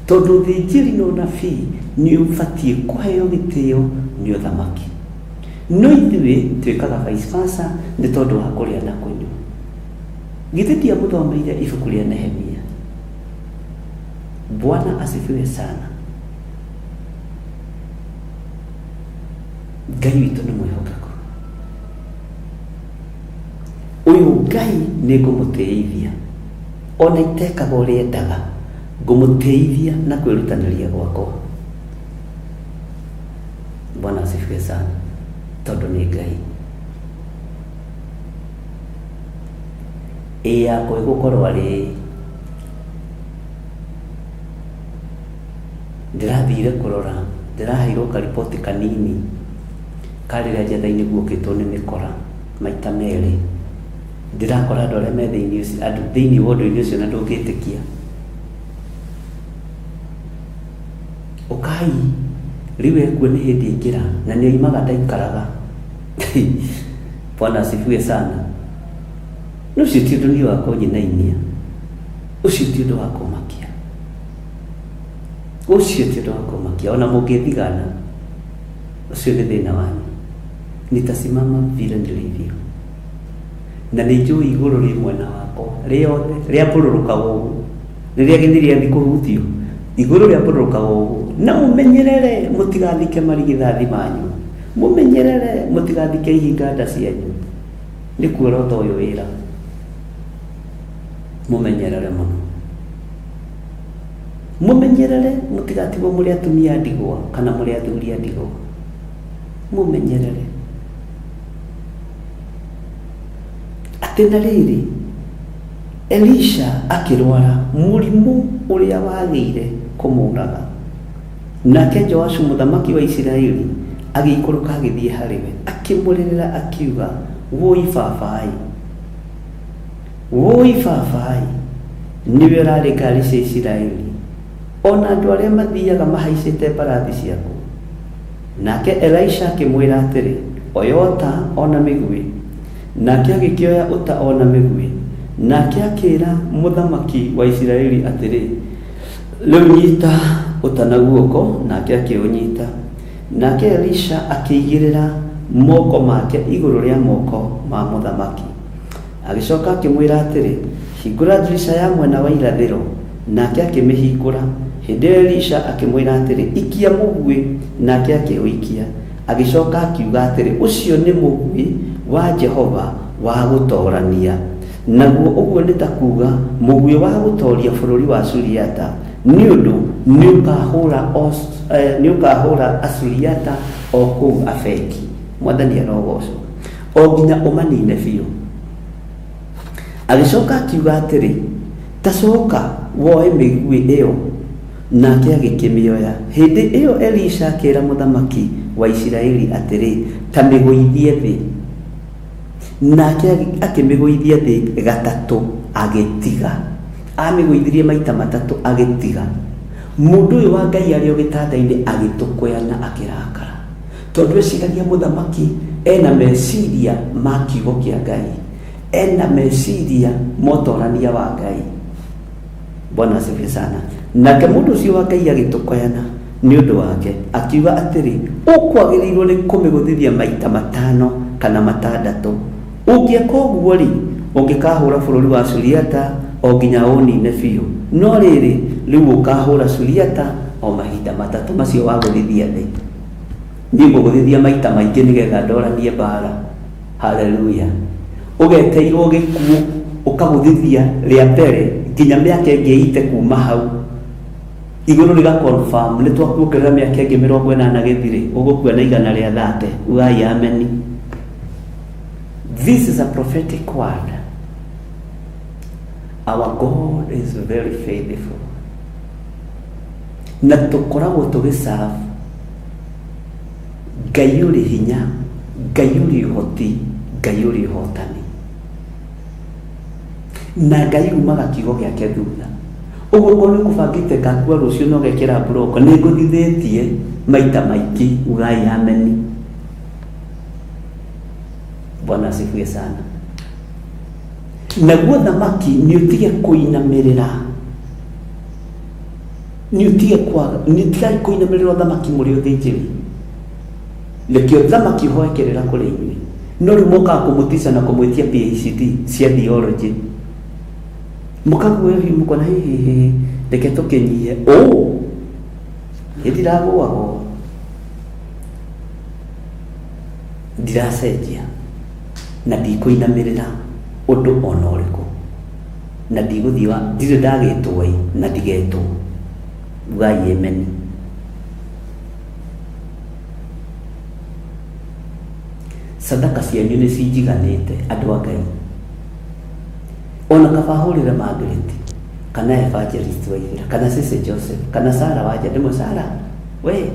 tondũ ũthĩnjĩri na ũnabii nĩ ũbatiĩ kũheo gĩtĩo nĩ ũthamaki. No ithuĩ twĩkaga vice versa nĩ tondũ wa kũrĩa na kũnyua. Githĩ ndiamũthomeire ibuku rĩa Nehemia? Bwana asifiwe sana. Ngai witũ nĩ mwĩhokeku. Ũyũ Ngai nĩ ngũmũtĩithia, ona itekaga ũrĩa endaga, ngũmũtĩithia na kwĩrutanĩria gwakwa. Bwana asifiwe sana, tondũ nĩ Ngai. Ĩ yakwa ĩgũkorwo arĩ ndĩrathire kũrora, ndĩraheirwo kariboti kanini ka rĩrĩa njetha-inĩ guokĩtwo nĩ mĩkora maita merĩ. Ndĩrakora andũ arĩa me thĩinĩ ũcio, andũ thĩinĩ wa ũndũ-inĩ ũcio na ndũngĩtĩkia. Ũkai, rĩu ekuo nĩ hĩndĩ aingĩra na nĩ oimaga ndaikaraga. Bwana asifiwe sana. No ũcio ti ũndũ niĩ wa kũnyinainia, ũcio ti ũndũ wa kũmakia, ũcio ti ũndũ wa kũmakia. Ona mũngĩthigana, ũcio nĩ thĩna wanyu. Nitasimama vile nilivyo, na nĩ njũĩ igũrũ rĩ mwena wakwa rĩothe rĩambũrũrũkaga ũguo, rĩrĩa gĩthĩ rĩathi kũhutio, igũrũ rĩambũrũrũkaga ũguo. Na mũmenyerere mũtigathike marigithathi manyu, mũmenyerere mũtigathike ihinga nda cianyu. Nĩ kuorota ũyũ wĩra, mũmenyerere mũno, mũmenyerere mũtigatigwo mũrĩ atumia a ndigwa kana mũrĩ athuri a ndigwa, mũmenyerere. Atĩ na rĩrĩ, Elisha akĩrwara mũrimũ ũrĩa wagĩire kũmũraga. Nake Joashu mũthamaki wa Isiraeli agĩikũrũka agĩthiĩ harĩ we, akĩmũrĩrĩra akiuga, wũi babaĩ, wũi babaĩ, nĩwe ũrarĩ ngari cia Isiraeli, ona andũ arĩa mathiaga mahaicĩte mbarathi ciaku. Nake Elisha akĩmwĩra atĩrĩ, oya ũta ona mĩguĩ. Nake agĩkĩoya ũta o na mĩguĩ. Nake akĩĩra mũthamaki wa Isiraeli atĩrĩ, Rĩu nyita ũta na guoko. Nake akĩũnyita. Nake Elisha akĩigĩrĩra moko make igũrũ rĩa moko ma mũthamaki. Agĩcoka akĩmwĩra atĩrĩ, Hingũra ndirica ya mwena wa irathĩro. Nake akĩmĩhingũra. Hĩndĩ ĩyo Elisha akĩmwĩra atĩrĩ, Ikia mũguĩ. Nake akĩũikia. Agĩcoka akiuga atĩrĩ, Ũcio nĩ mũguĩ wa Jehova wa gũtoorania! Naguo ũguo nĩ ta kuuga mũguĩ wa gũtooria bũrũri wa Suriata, nĩ ũndũ nĩũkahũra Asuriata o kũu Afeki. Mwathani arogoocwo, o nginya ũmanine biũ. Agĩcoka akiuga atĩrĩ, Ta coka woe mĩguĩ ĩyo. Nake agĩkĩmĩoya. Hĩndĩ ĩyo Elisha akĩĩra mũthamaki wa Isiraeli atĩrĩ, Ta mĩgũithie thĩ. Nake akĩmĩgũithia thĩ gatatũ, agĩtiga. Amĩgũithirie maita matatũ, agĩtiga. Mũndũ ũyũ wa Ngai arĩ o gĩtanda-inĩ agĩtũkũyana akĩrakara. Tondũ eciragia mũthamaki ena meciria ma kiugo kĩa Ngai. Ena meciria ma ũtorania wa Ngai. Bwana asifiwe sana. Nake mũndũ ũcio wa Ngai agĩtũkoyana nĩ ũndũ wake, akiuga atĩrĩ, ũkwagĩrĩirwo nĩ kũmĩgũthithia maita matano kana matandatũ. Ũngĩeka ũguo-rĩ, ũngĩkahũra bũrũri wa Suriata o nginya ũũnine biũ. No rĩrĩ, rĩu ũkaahũra Suriata o mahinda matatũ macio wagũthithia thĩ. Niĩ ngũgũthithia maita maingĩ nĩgetha ndoranie mbaara. Haleluya. Ũgeteirwo gĩkuũ ũkagũthithia rĩa mbere nginya mĩaka ĩngĩ ĩite kuma hau. Igũrũ rĩga confirm nĩ twakuongerera mĩaka ĩngĩ 80 gĩthirĩ, ũgũkua na igana rĩa thate. Ugai ameni. This is a prophetic word. Our God is very faithful. Na tũkoragwo tũgĩserve Ngai ũrĩ hinya, Ngai ũrĩ ũhoti, Ngai ũrĩ ũhotani. Na Ngai umaga kiugo gĩake thutha. Ũguo korwo nĩ ũkũbangĩte ngakua rũciũ na ũgekĩra mburoko, nĩ ngũthithĩtie maita maingĩ, ugai ameni. Bwana asifiwe sana. Naguo thamaki nĩ ũtige kũinamĩrĩra nĩ ũtige kwaga nĩ tigai kũinamĩrĩra ũthamaki mũrĩ ũthĩnjĩri reke ũthamaki ũhoe kĩrĩra kũrĩ inyuĩ no rĩu mokaga kũmũtica na kũmwĩtia PhD cia theology mũkaguoyohio mũkona hihihi reke tũkĩnyie ũ ndiragũagwo ndiracenjia na ndikũinamĩrĩra ũndũ ona ũrĩkũ na ndigũthiĩ wa ndirĩ ndagĩtwo ĩ na ndigetwo ugai ameni sadaka cianyu nĩ cinjiganĩte andũ a Ngai ona kaba hũrĩre Margaret kana evangelist Waithera kana Sisi Joseph kana Sara Wanja ndĩmwe Sara we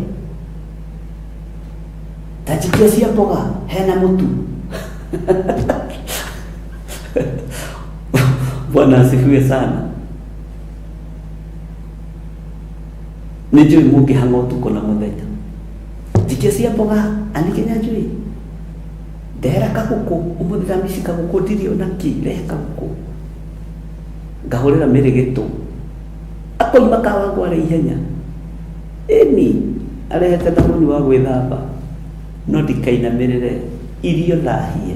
ta njikia cia mboga hena mũtu Bwana asifiwe sana. Nĩ njũĩ mũngĩhang'a ũtukũ na mũthenya. Njikia cia mboga anike nyanjũĩ. Ndehera kagũkũ, ũmũthĩ ndamici kagũkũ ndirĩ ona kĩ, rehe kagũkũ. Ngahũrĩra mĩrĩ gĩtũ. Akoima kawangware ihenya. Ĩni, arehete thabuni wa gwĩthamba. No ndikainamĩrĩre irio thahie.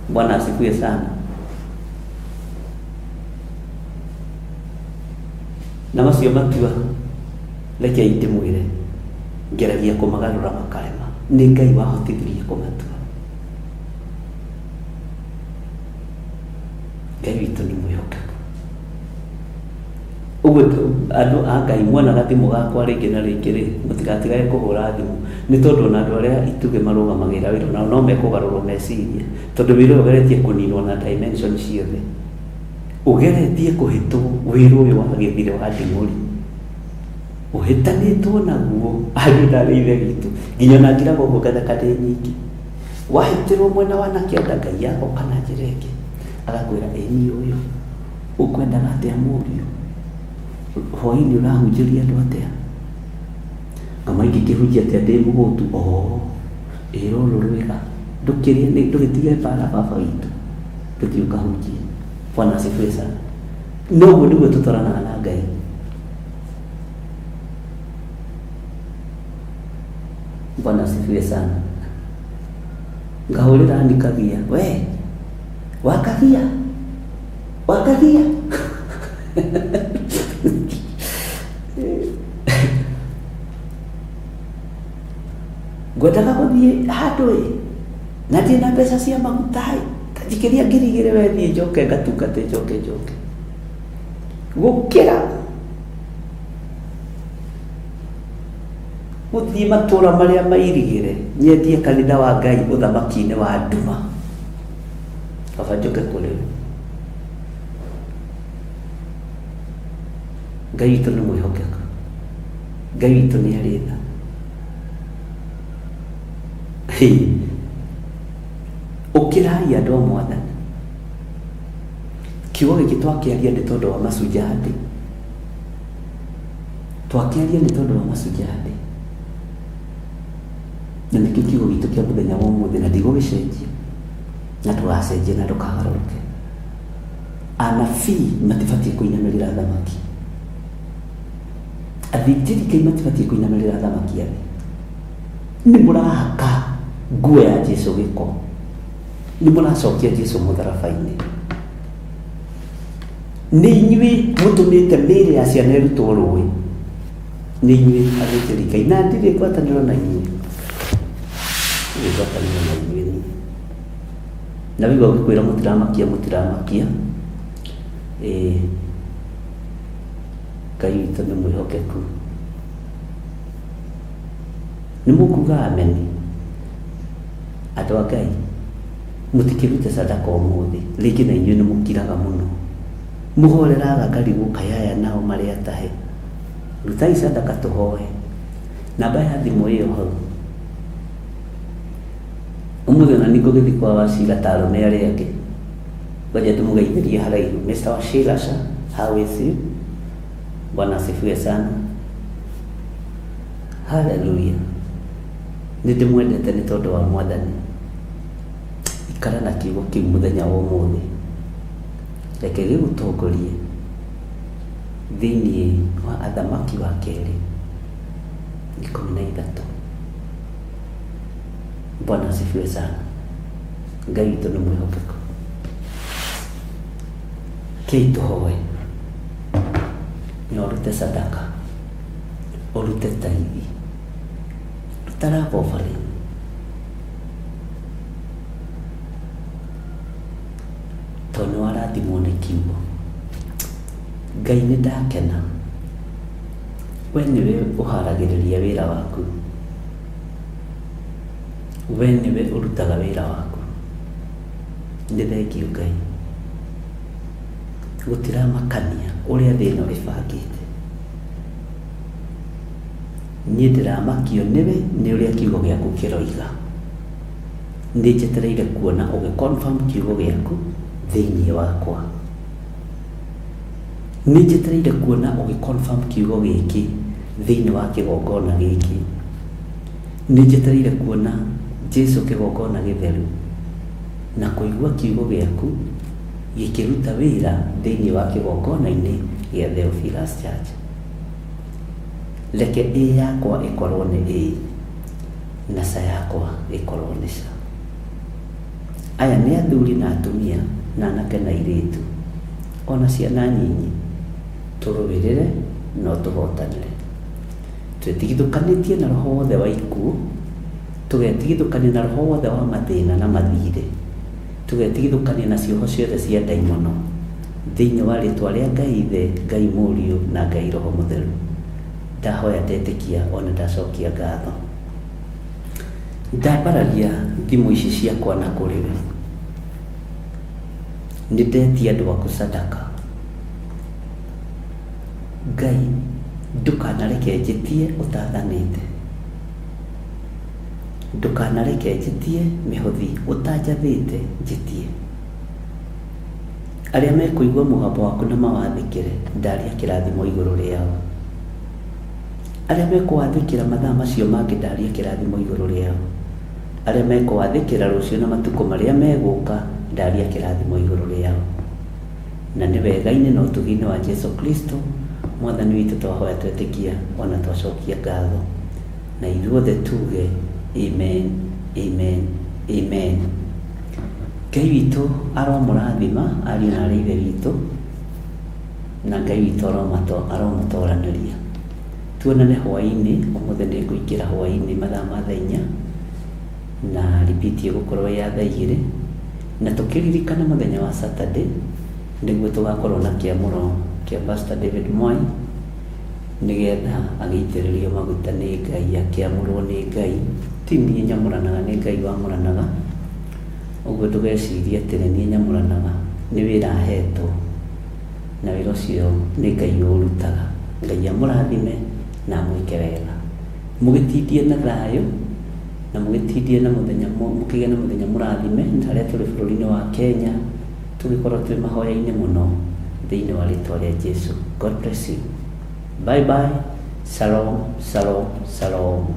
Bwana asifiwe sana. Na macio matua rekei ndĩmwĩre ngeragia kũmagarũra makarema nĩ Ngai wahotithirie kũmatua. Ngai witũ nĩ mwĩhokeku. Ũguo andũ a Ngai muonaga thimũ gakwa rĩngĩ na rĩngĩ rĩ, mũtigatigage kũhũra thimũ, nĩ tondũ ona andũ arĩa itugĩ marũgamagĩrĩra wĩra onao no mekũgarũrwo meciria, tondũ wĩra ũyũ ũgeretie kũninwo na dimension ciothe. Ũgeretie kũhĩtwo wĩra ũyũ wa gĩthirĩ wa nding'ũri. Ũhĩtanĩtwo naguo ariũ na aarĩ a Ithe witũ, nginya ona ngiraga ũguo ngatheka ndĩ nyiki. Wahĩtĩrwo mwena wa na kĩanda Ngai agoka na njĩra ĩngĩ, agakwĩra ĩ niĩ ũyũ. Ũkwendaga atĩa mũriũ? Hwainĩ ũrahunjĩria andũ atĩa? Ngama ingĩkĩhunjia atĩa ndĩ mũhũtu? Oo, ĩ rũrũ rwĩga. Ndũkĩrĩe, ndũgĩtige mbara baba witũ, ndũthiĩ ũkahunjie. Bwana asifiwe sana. Noguo nĩguo tũtwaranaga na Ngai. Bwana asifiwe sana. Ngahũrĩra nikagia, we wakagia wakagia. Ngwendaga gũthiĩ handũ ĩ na ndirĩ na mbeca cia maguta ĩ, ta njikĩria 2000 we thiĩ njoke ngatungate njoke njoke. Gũkĩra gũthiĩ matũra marĩa mairigĩre nyendie kanitha wa Ngai ũthamaki-inĩ wa nduma, kaba njoke kũrĩ we. Ngai witũ nĩ mwĩhokeku, Ngai witũ nĩ arĩ tha. Ũkĩrai andũ a Mwathani. Kiugo gĩkĩ twakĩaria nĩ tondũ wa Mashujaa Day. Twakĩaria nĩ tondũ wa Mashujaa Day. Na nĩkĩo kiugo gitũ kĩa mũthenya wa ũmũthĩ, na ndigũgĩcenjia, na ndũgacenjie na ndũkagarũrũke. Anabii matibatiĩ kũinamĩrĩra athamaki. Athĩnjĩri Ngai matibatiĩ kũinamĩrĩra athamaki a thĩ. Nĩ mũrahaka nguo ya Jesu gĩko. Nĩ mũracokia Jesu mũtharaba-inĩ. Nĩ inyuĩ mũtũmĩte mĩĩrĩ ya ciana ĩrutwo rũĩ. Nĩ inyuĩ athĩnjĩri Ngai. Na ndirĩ ngwatanĩro na inyuĩ. Ndirĩ ngwatanĩro na inyuĩ niĩ. Na waigua ngĩkwĩra mũtiramakia, mũtiramakia. Ĩĩ. Ngai witũ nĩ mwĩhokeku. Nĩ mũkuga ameni? Andũ a Ngai, mũtikĩrute sadaka ũmũthĩ, rĩngĩ na inyuĩ nĩ mũkiraga mũno. Mũhoreraga ngarigwo kaĩ aya nao marĩ atahe. Rutai sadaka tũhoe. Namba ya thimũ ĩyo hau. Ũmũthĩ ona niĩ ngũgĩthiĩ kwa Wacira ta arũme arĩa angĩ. Ngoja ndĩmũgeithĩrie haraihu. Mr. Wachira sir, how is you? Bwana asifiwe sana. Hallelujah. Nĩ ndĩmwendete nĩ tondũ wa Mwathani. Ikara na kiugo kĩu mũthenya wa ũmũthĩ. Reke gĩgũtongorie thĩinĩ wa Athamaki wa kerĩ 13. Bwana asifiwe sana. Ngai witũ nĩ mwĩhokeku. Kei tũhoe na ũrute sadaka, ũrute taithi, ruta love offering. Tondũ nĩ warathimwo nĩ kiugo. Ngai nĩ ndakena. We nĩwe ũharagĩrĩria wĩra waku. We nĩwe ũrutaga wĩra waku. Nĩ thengiũ Ngai. Gũtiramakania ũrĩa thĩ ĩno ĩbangĩte. Niĩ ndĩramakio nĩwe nĩ ũrĩa kiugo gĩaku kĩroiga. Nĩ njetereire kuona ũgĩ confirm kiugo gĩaku thĩinĩ wakwa. Nĩ njetereire kuona ũgĩ confirm kiugo gĩkĩ thĩinĩ wa kĩgongona gĩkĩ. Nĩ njetereire kuona Jesu kĩgongona gĩtheru na kũigua kiugo gĩaku gĩkĩruta wĩra thĩinĩ wa kĩgongona-inĩ gĩa Theophilus Church. Reke ĩĩ yakwa ĩkorwo nĩ ĩĩ na ca yakwa ĩkorwo nĩ ca. Aya nĩ athuri na atumia na anake na airĩtu ona ciana nyinyi. Tũrũĩrĩre na ũtũhotanĩre. Twĩtigithũkanĩtie na roho wothe wa ikuũ, tũgetigithũkania na roho wothe wa mathĩna na mathirĩ, tũgetigithũkania na cioho ciothe cia ndaimono, thĩinĩ wa rĩtwa rĩa Ngai Ithe, Ngai Mũriũ, na Ngai Roho Mũtheru. Ndahoya ndetĩkia ona ndacokia ngatho. Ndambararia thimũ ici ciakwa na kũrĩ we. Nĩ ndetia andũ aku sadaka. Ngai ndũkanareke njĩtie ũtathanĩte. Ndũkanareke njĩtie mĩhothi ũtanjathĩte njĩtie. Arĩa mekũigua mũgambo waku na mawathĩkĩre, ndaria kĩrathimo igũrũ rĩao. Arĩa mekũwathĩkĩra mathaa macio mangĩ, ndaria kĩrathimo igũrũ rĩao. Arĩa mekũwathĩkĩra rũciũ na matukũ marĩa megũka, ndaria kĩrathimo igũrũ rĩao. Na nĩ wega-inĩ na ũtugi-inĩ wa Jesu Kristo, Mwathani witũ twahoya twetĩkia ona twacokia ngatho. Na ithuothe tuge amen, amen, amen. Ngai witũ aromũrathima ariũ na arĩ ithe witũ, na Ngai witũ aromũtoranĩria. Tuonane hwaĩ-inĩ, ũmũthĩ nĩ ngũingĩra hwaĩ-inĩ mathaa ma thaa inya, na repeat ĩgũkorwo ĩ ya thaa igĩrĩ. Na tũkĩririkane mũthenya wa Saturday, nĩguo tũgakorwo na kĩamũro kĩa Pastor David Mwai, nĩgetha agĩitĩrĩrio maguta nĩ Ngai, akĩamũrwo nĩ Ngai. Ti niĩ nyamũranaga, nĩ Ngai wamũranaga. Ũguo ndũgecirie atĩ nĩ niĩ nyamũranaga, nĩ wĩra hetwo. Na wĩra ũcio nĩ Ngai ũũrutaga. Ngai amũrathime na amwĩke wega. Mũgĩtindie na thayũ na mũgĩtindie na mũthenya mũkĩgĩe na mũthenya mũrathime na harĩa tũrĩ bũrũri-inĩ wa Kenya tũgĩkorwo twĩ mahoya-inĩ mũno thĩinĩ wa rĩtwa rĩa Jesu. God bless you. Bye bye. Shalom, shalom, shalom.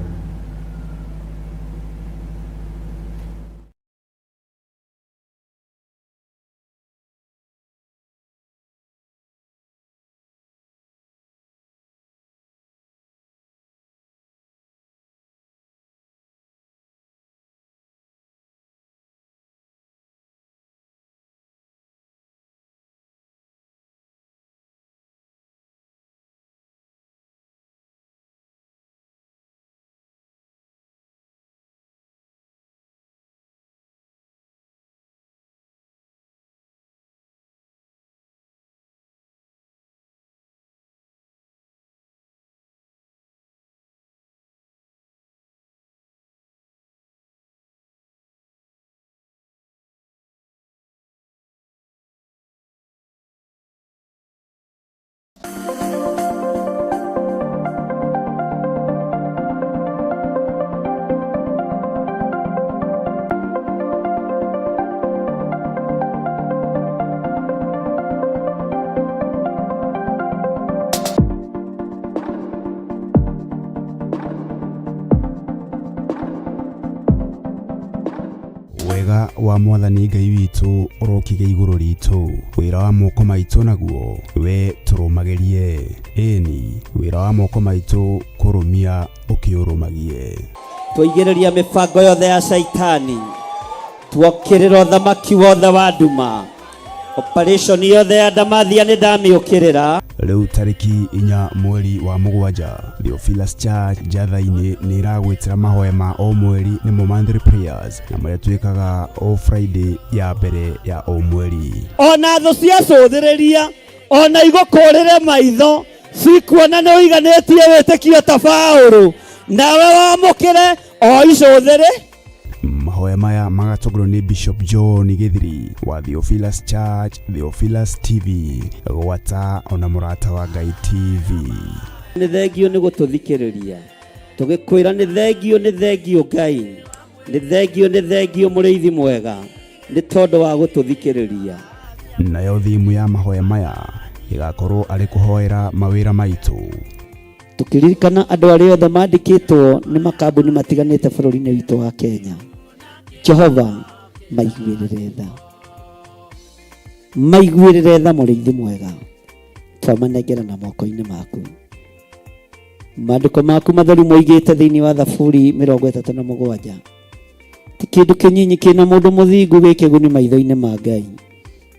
Wega wa Mwathani Ngai witũ ũrokĩgĩa igũrũ ritũ, wĩra wa moko maitũ naguo we tũrũmagĩrie, ĩni wĩra wa moko maitũ kũrũmia ũkĩũrũmagie. Twaigĩrĩria mĩbango yothe ya Shaitani, tuokĩrĩra ũthamaki wothe wa nduma, operation yothe ya ndamathia nĩ ndamĩũkĩrĩra. Rĩu tarĩki 4 mweri wa 7, Theophilus Church Njatha-inĩ nĩ ĩragwĩtĩra mahoya ma o mweri nĩmo monthly prayers, na marĩa twĩkaga o Friday ya mbere ya o mweri. Ona thũ ciacũthĩrĩria, ona igũkũrĩre maitho, cikuona nĩ ũiganĩtie wĩtĩkio ta Paũlũ, nawe wamũkĩre o icũthĩrĩ. Mahoya maya magatongorio nĩ Bishop John Githiri wa Theophilus Church, Theophilus TV, gwata ona Mũrata wa Ngai TV. Nĩ thengio nĩ gũtũthikĩrĩria, tũgĩkwĩra nĩ thengio, nĩ thengio Ngai, nĩ thengio, nĩ thengio mũrĩithi mwega, nĩ tondũ wa gũtũthikĩrĩria. Nayo thimu ya mahoya maya ĩgakorwo arĩ kũhoera mawĩra maitũ. Tũkĩririkana andũ arĩa othe mandĩkĩtwo nĩ makambuni matiganĩte bũrũri-inĩ witũ wa Kenya, Jehova maiguĩrĩre tha, maiguĩrĩre tha mũrĩithi mwega, twamanengera na moko-inĩ maku. Maandĩko maku matheru moigĩte thĩinĩ wa Thaburi 37, ti kĩndũ kĩnyinyi kĩna mũndũ mũthingu gĩ kĩguni maitho-inĩ ma Ngai.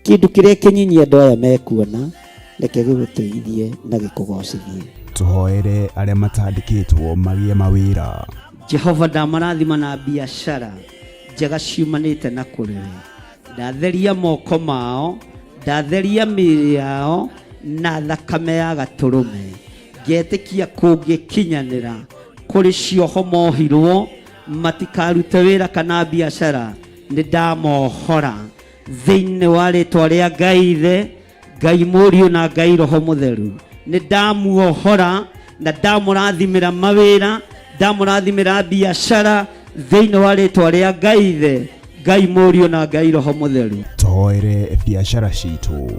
Kĩndũ kĩrĩa kĩnyinyi andũ aya mekuona, reke gĩgũtĩithie na gĩkũgocithie. Tũhoere arĩa matandĩkĩtwo magĩe mawĩra. Jehova ndamarathima na biacara njega ciumanĩte na kũrĩ we. Ndatheria moko mao, ndatheria mĩĩrĩ yao na thakame ya gatũrũme. Ngetĩkia kũngĩkinyanĩra kũrĩ cioho mohirwo matikarute wĩra kana biacara, nĩ ndamohora thĩinĩ wa rĩtwa rĩa Ngai Ithe, Ngai Mũriũ na Ngai Roho Mũtheru. Nĩ ndamuohora na ndamũrathimĩra mawĩra, ndamũrathimĩra biacara thĩinĩ wa rĩtwa rĩa Ngai Ithe, Ngai Mũriũ na Ngai Roho Mũtheru. Tũhoere biacara citũ.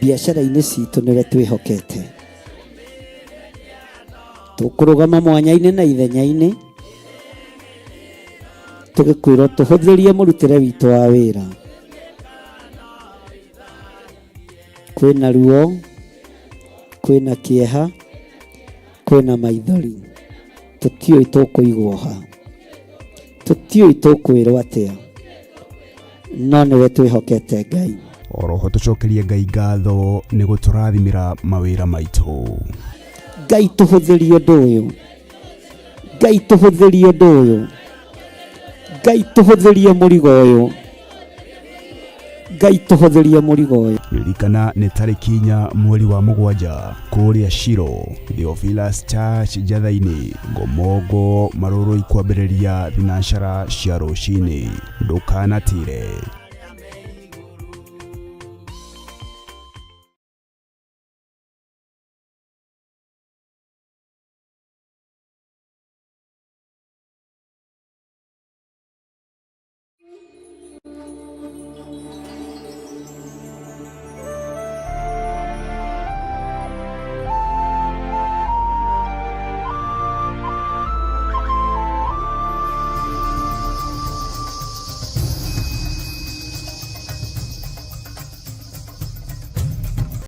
Biacara-inĩ citũ nĩwe twĩhokete. Tũkũrũgama mwanya-inĩ na ithenya-inĩ. Tũgĩkwĩrwo tũhũthĩrie mũrutĩre witũ wa wĩra. Kwĩna ruo, kwĩna kĩeha, kwĩna maithori. Tũtiũĩ tũkũigwo ha, tũtiũĩ tũkwĩrwo atĩa, no nĩwe twĩhokete Ngai. Oroho tũcokerie Ngai ngatho nĩ gũtũrathimĩra mawĩra maitũ. Ngai tũhũthĩrie ũndũ ũyũ, Ngai tũhũthĩrie ũndũ ũyũ, Ngai tũhũthĩrie mũrigo ũyũ, Ngai tũhũthĩrie mũrigo ũyũ. Ririkana nĩ tarĩki 4 mweri wa 7 kũrĩa Shilo, Theophilus Church Njatha-inĩ, Ngomongo, Marũrũi kwambĩrĩria thinacara cia rũcinĩ. Ndũkanatĩre.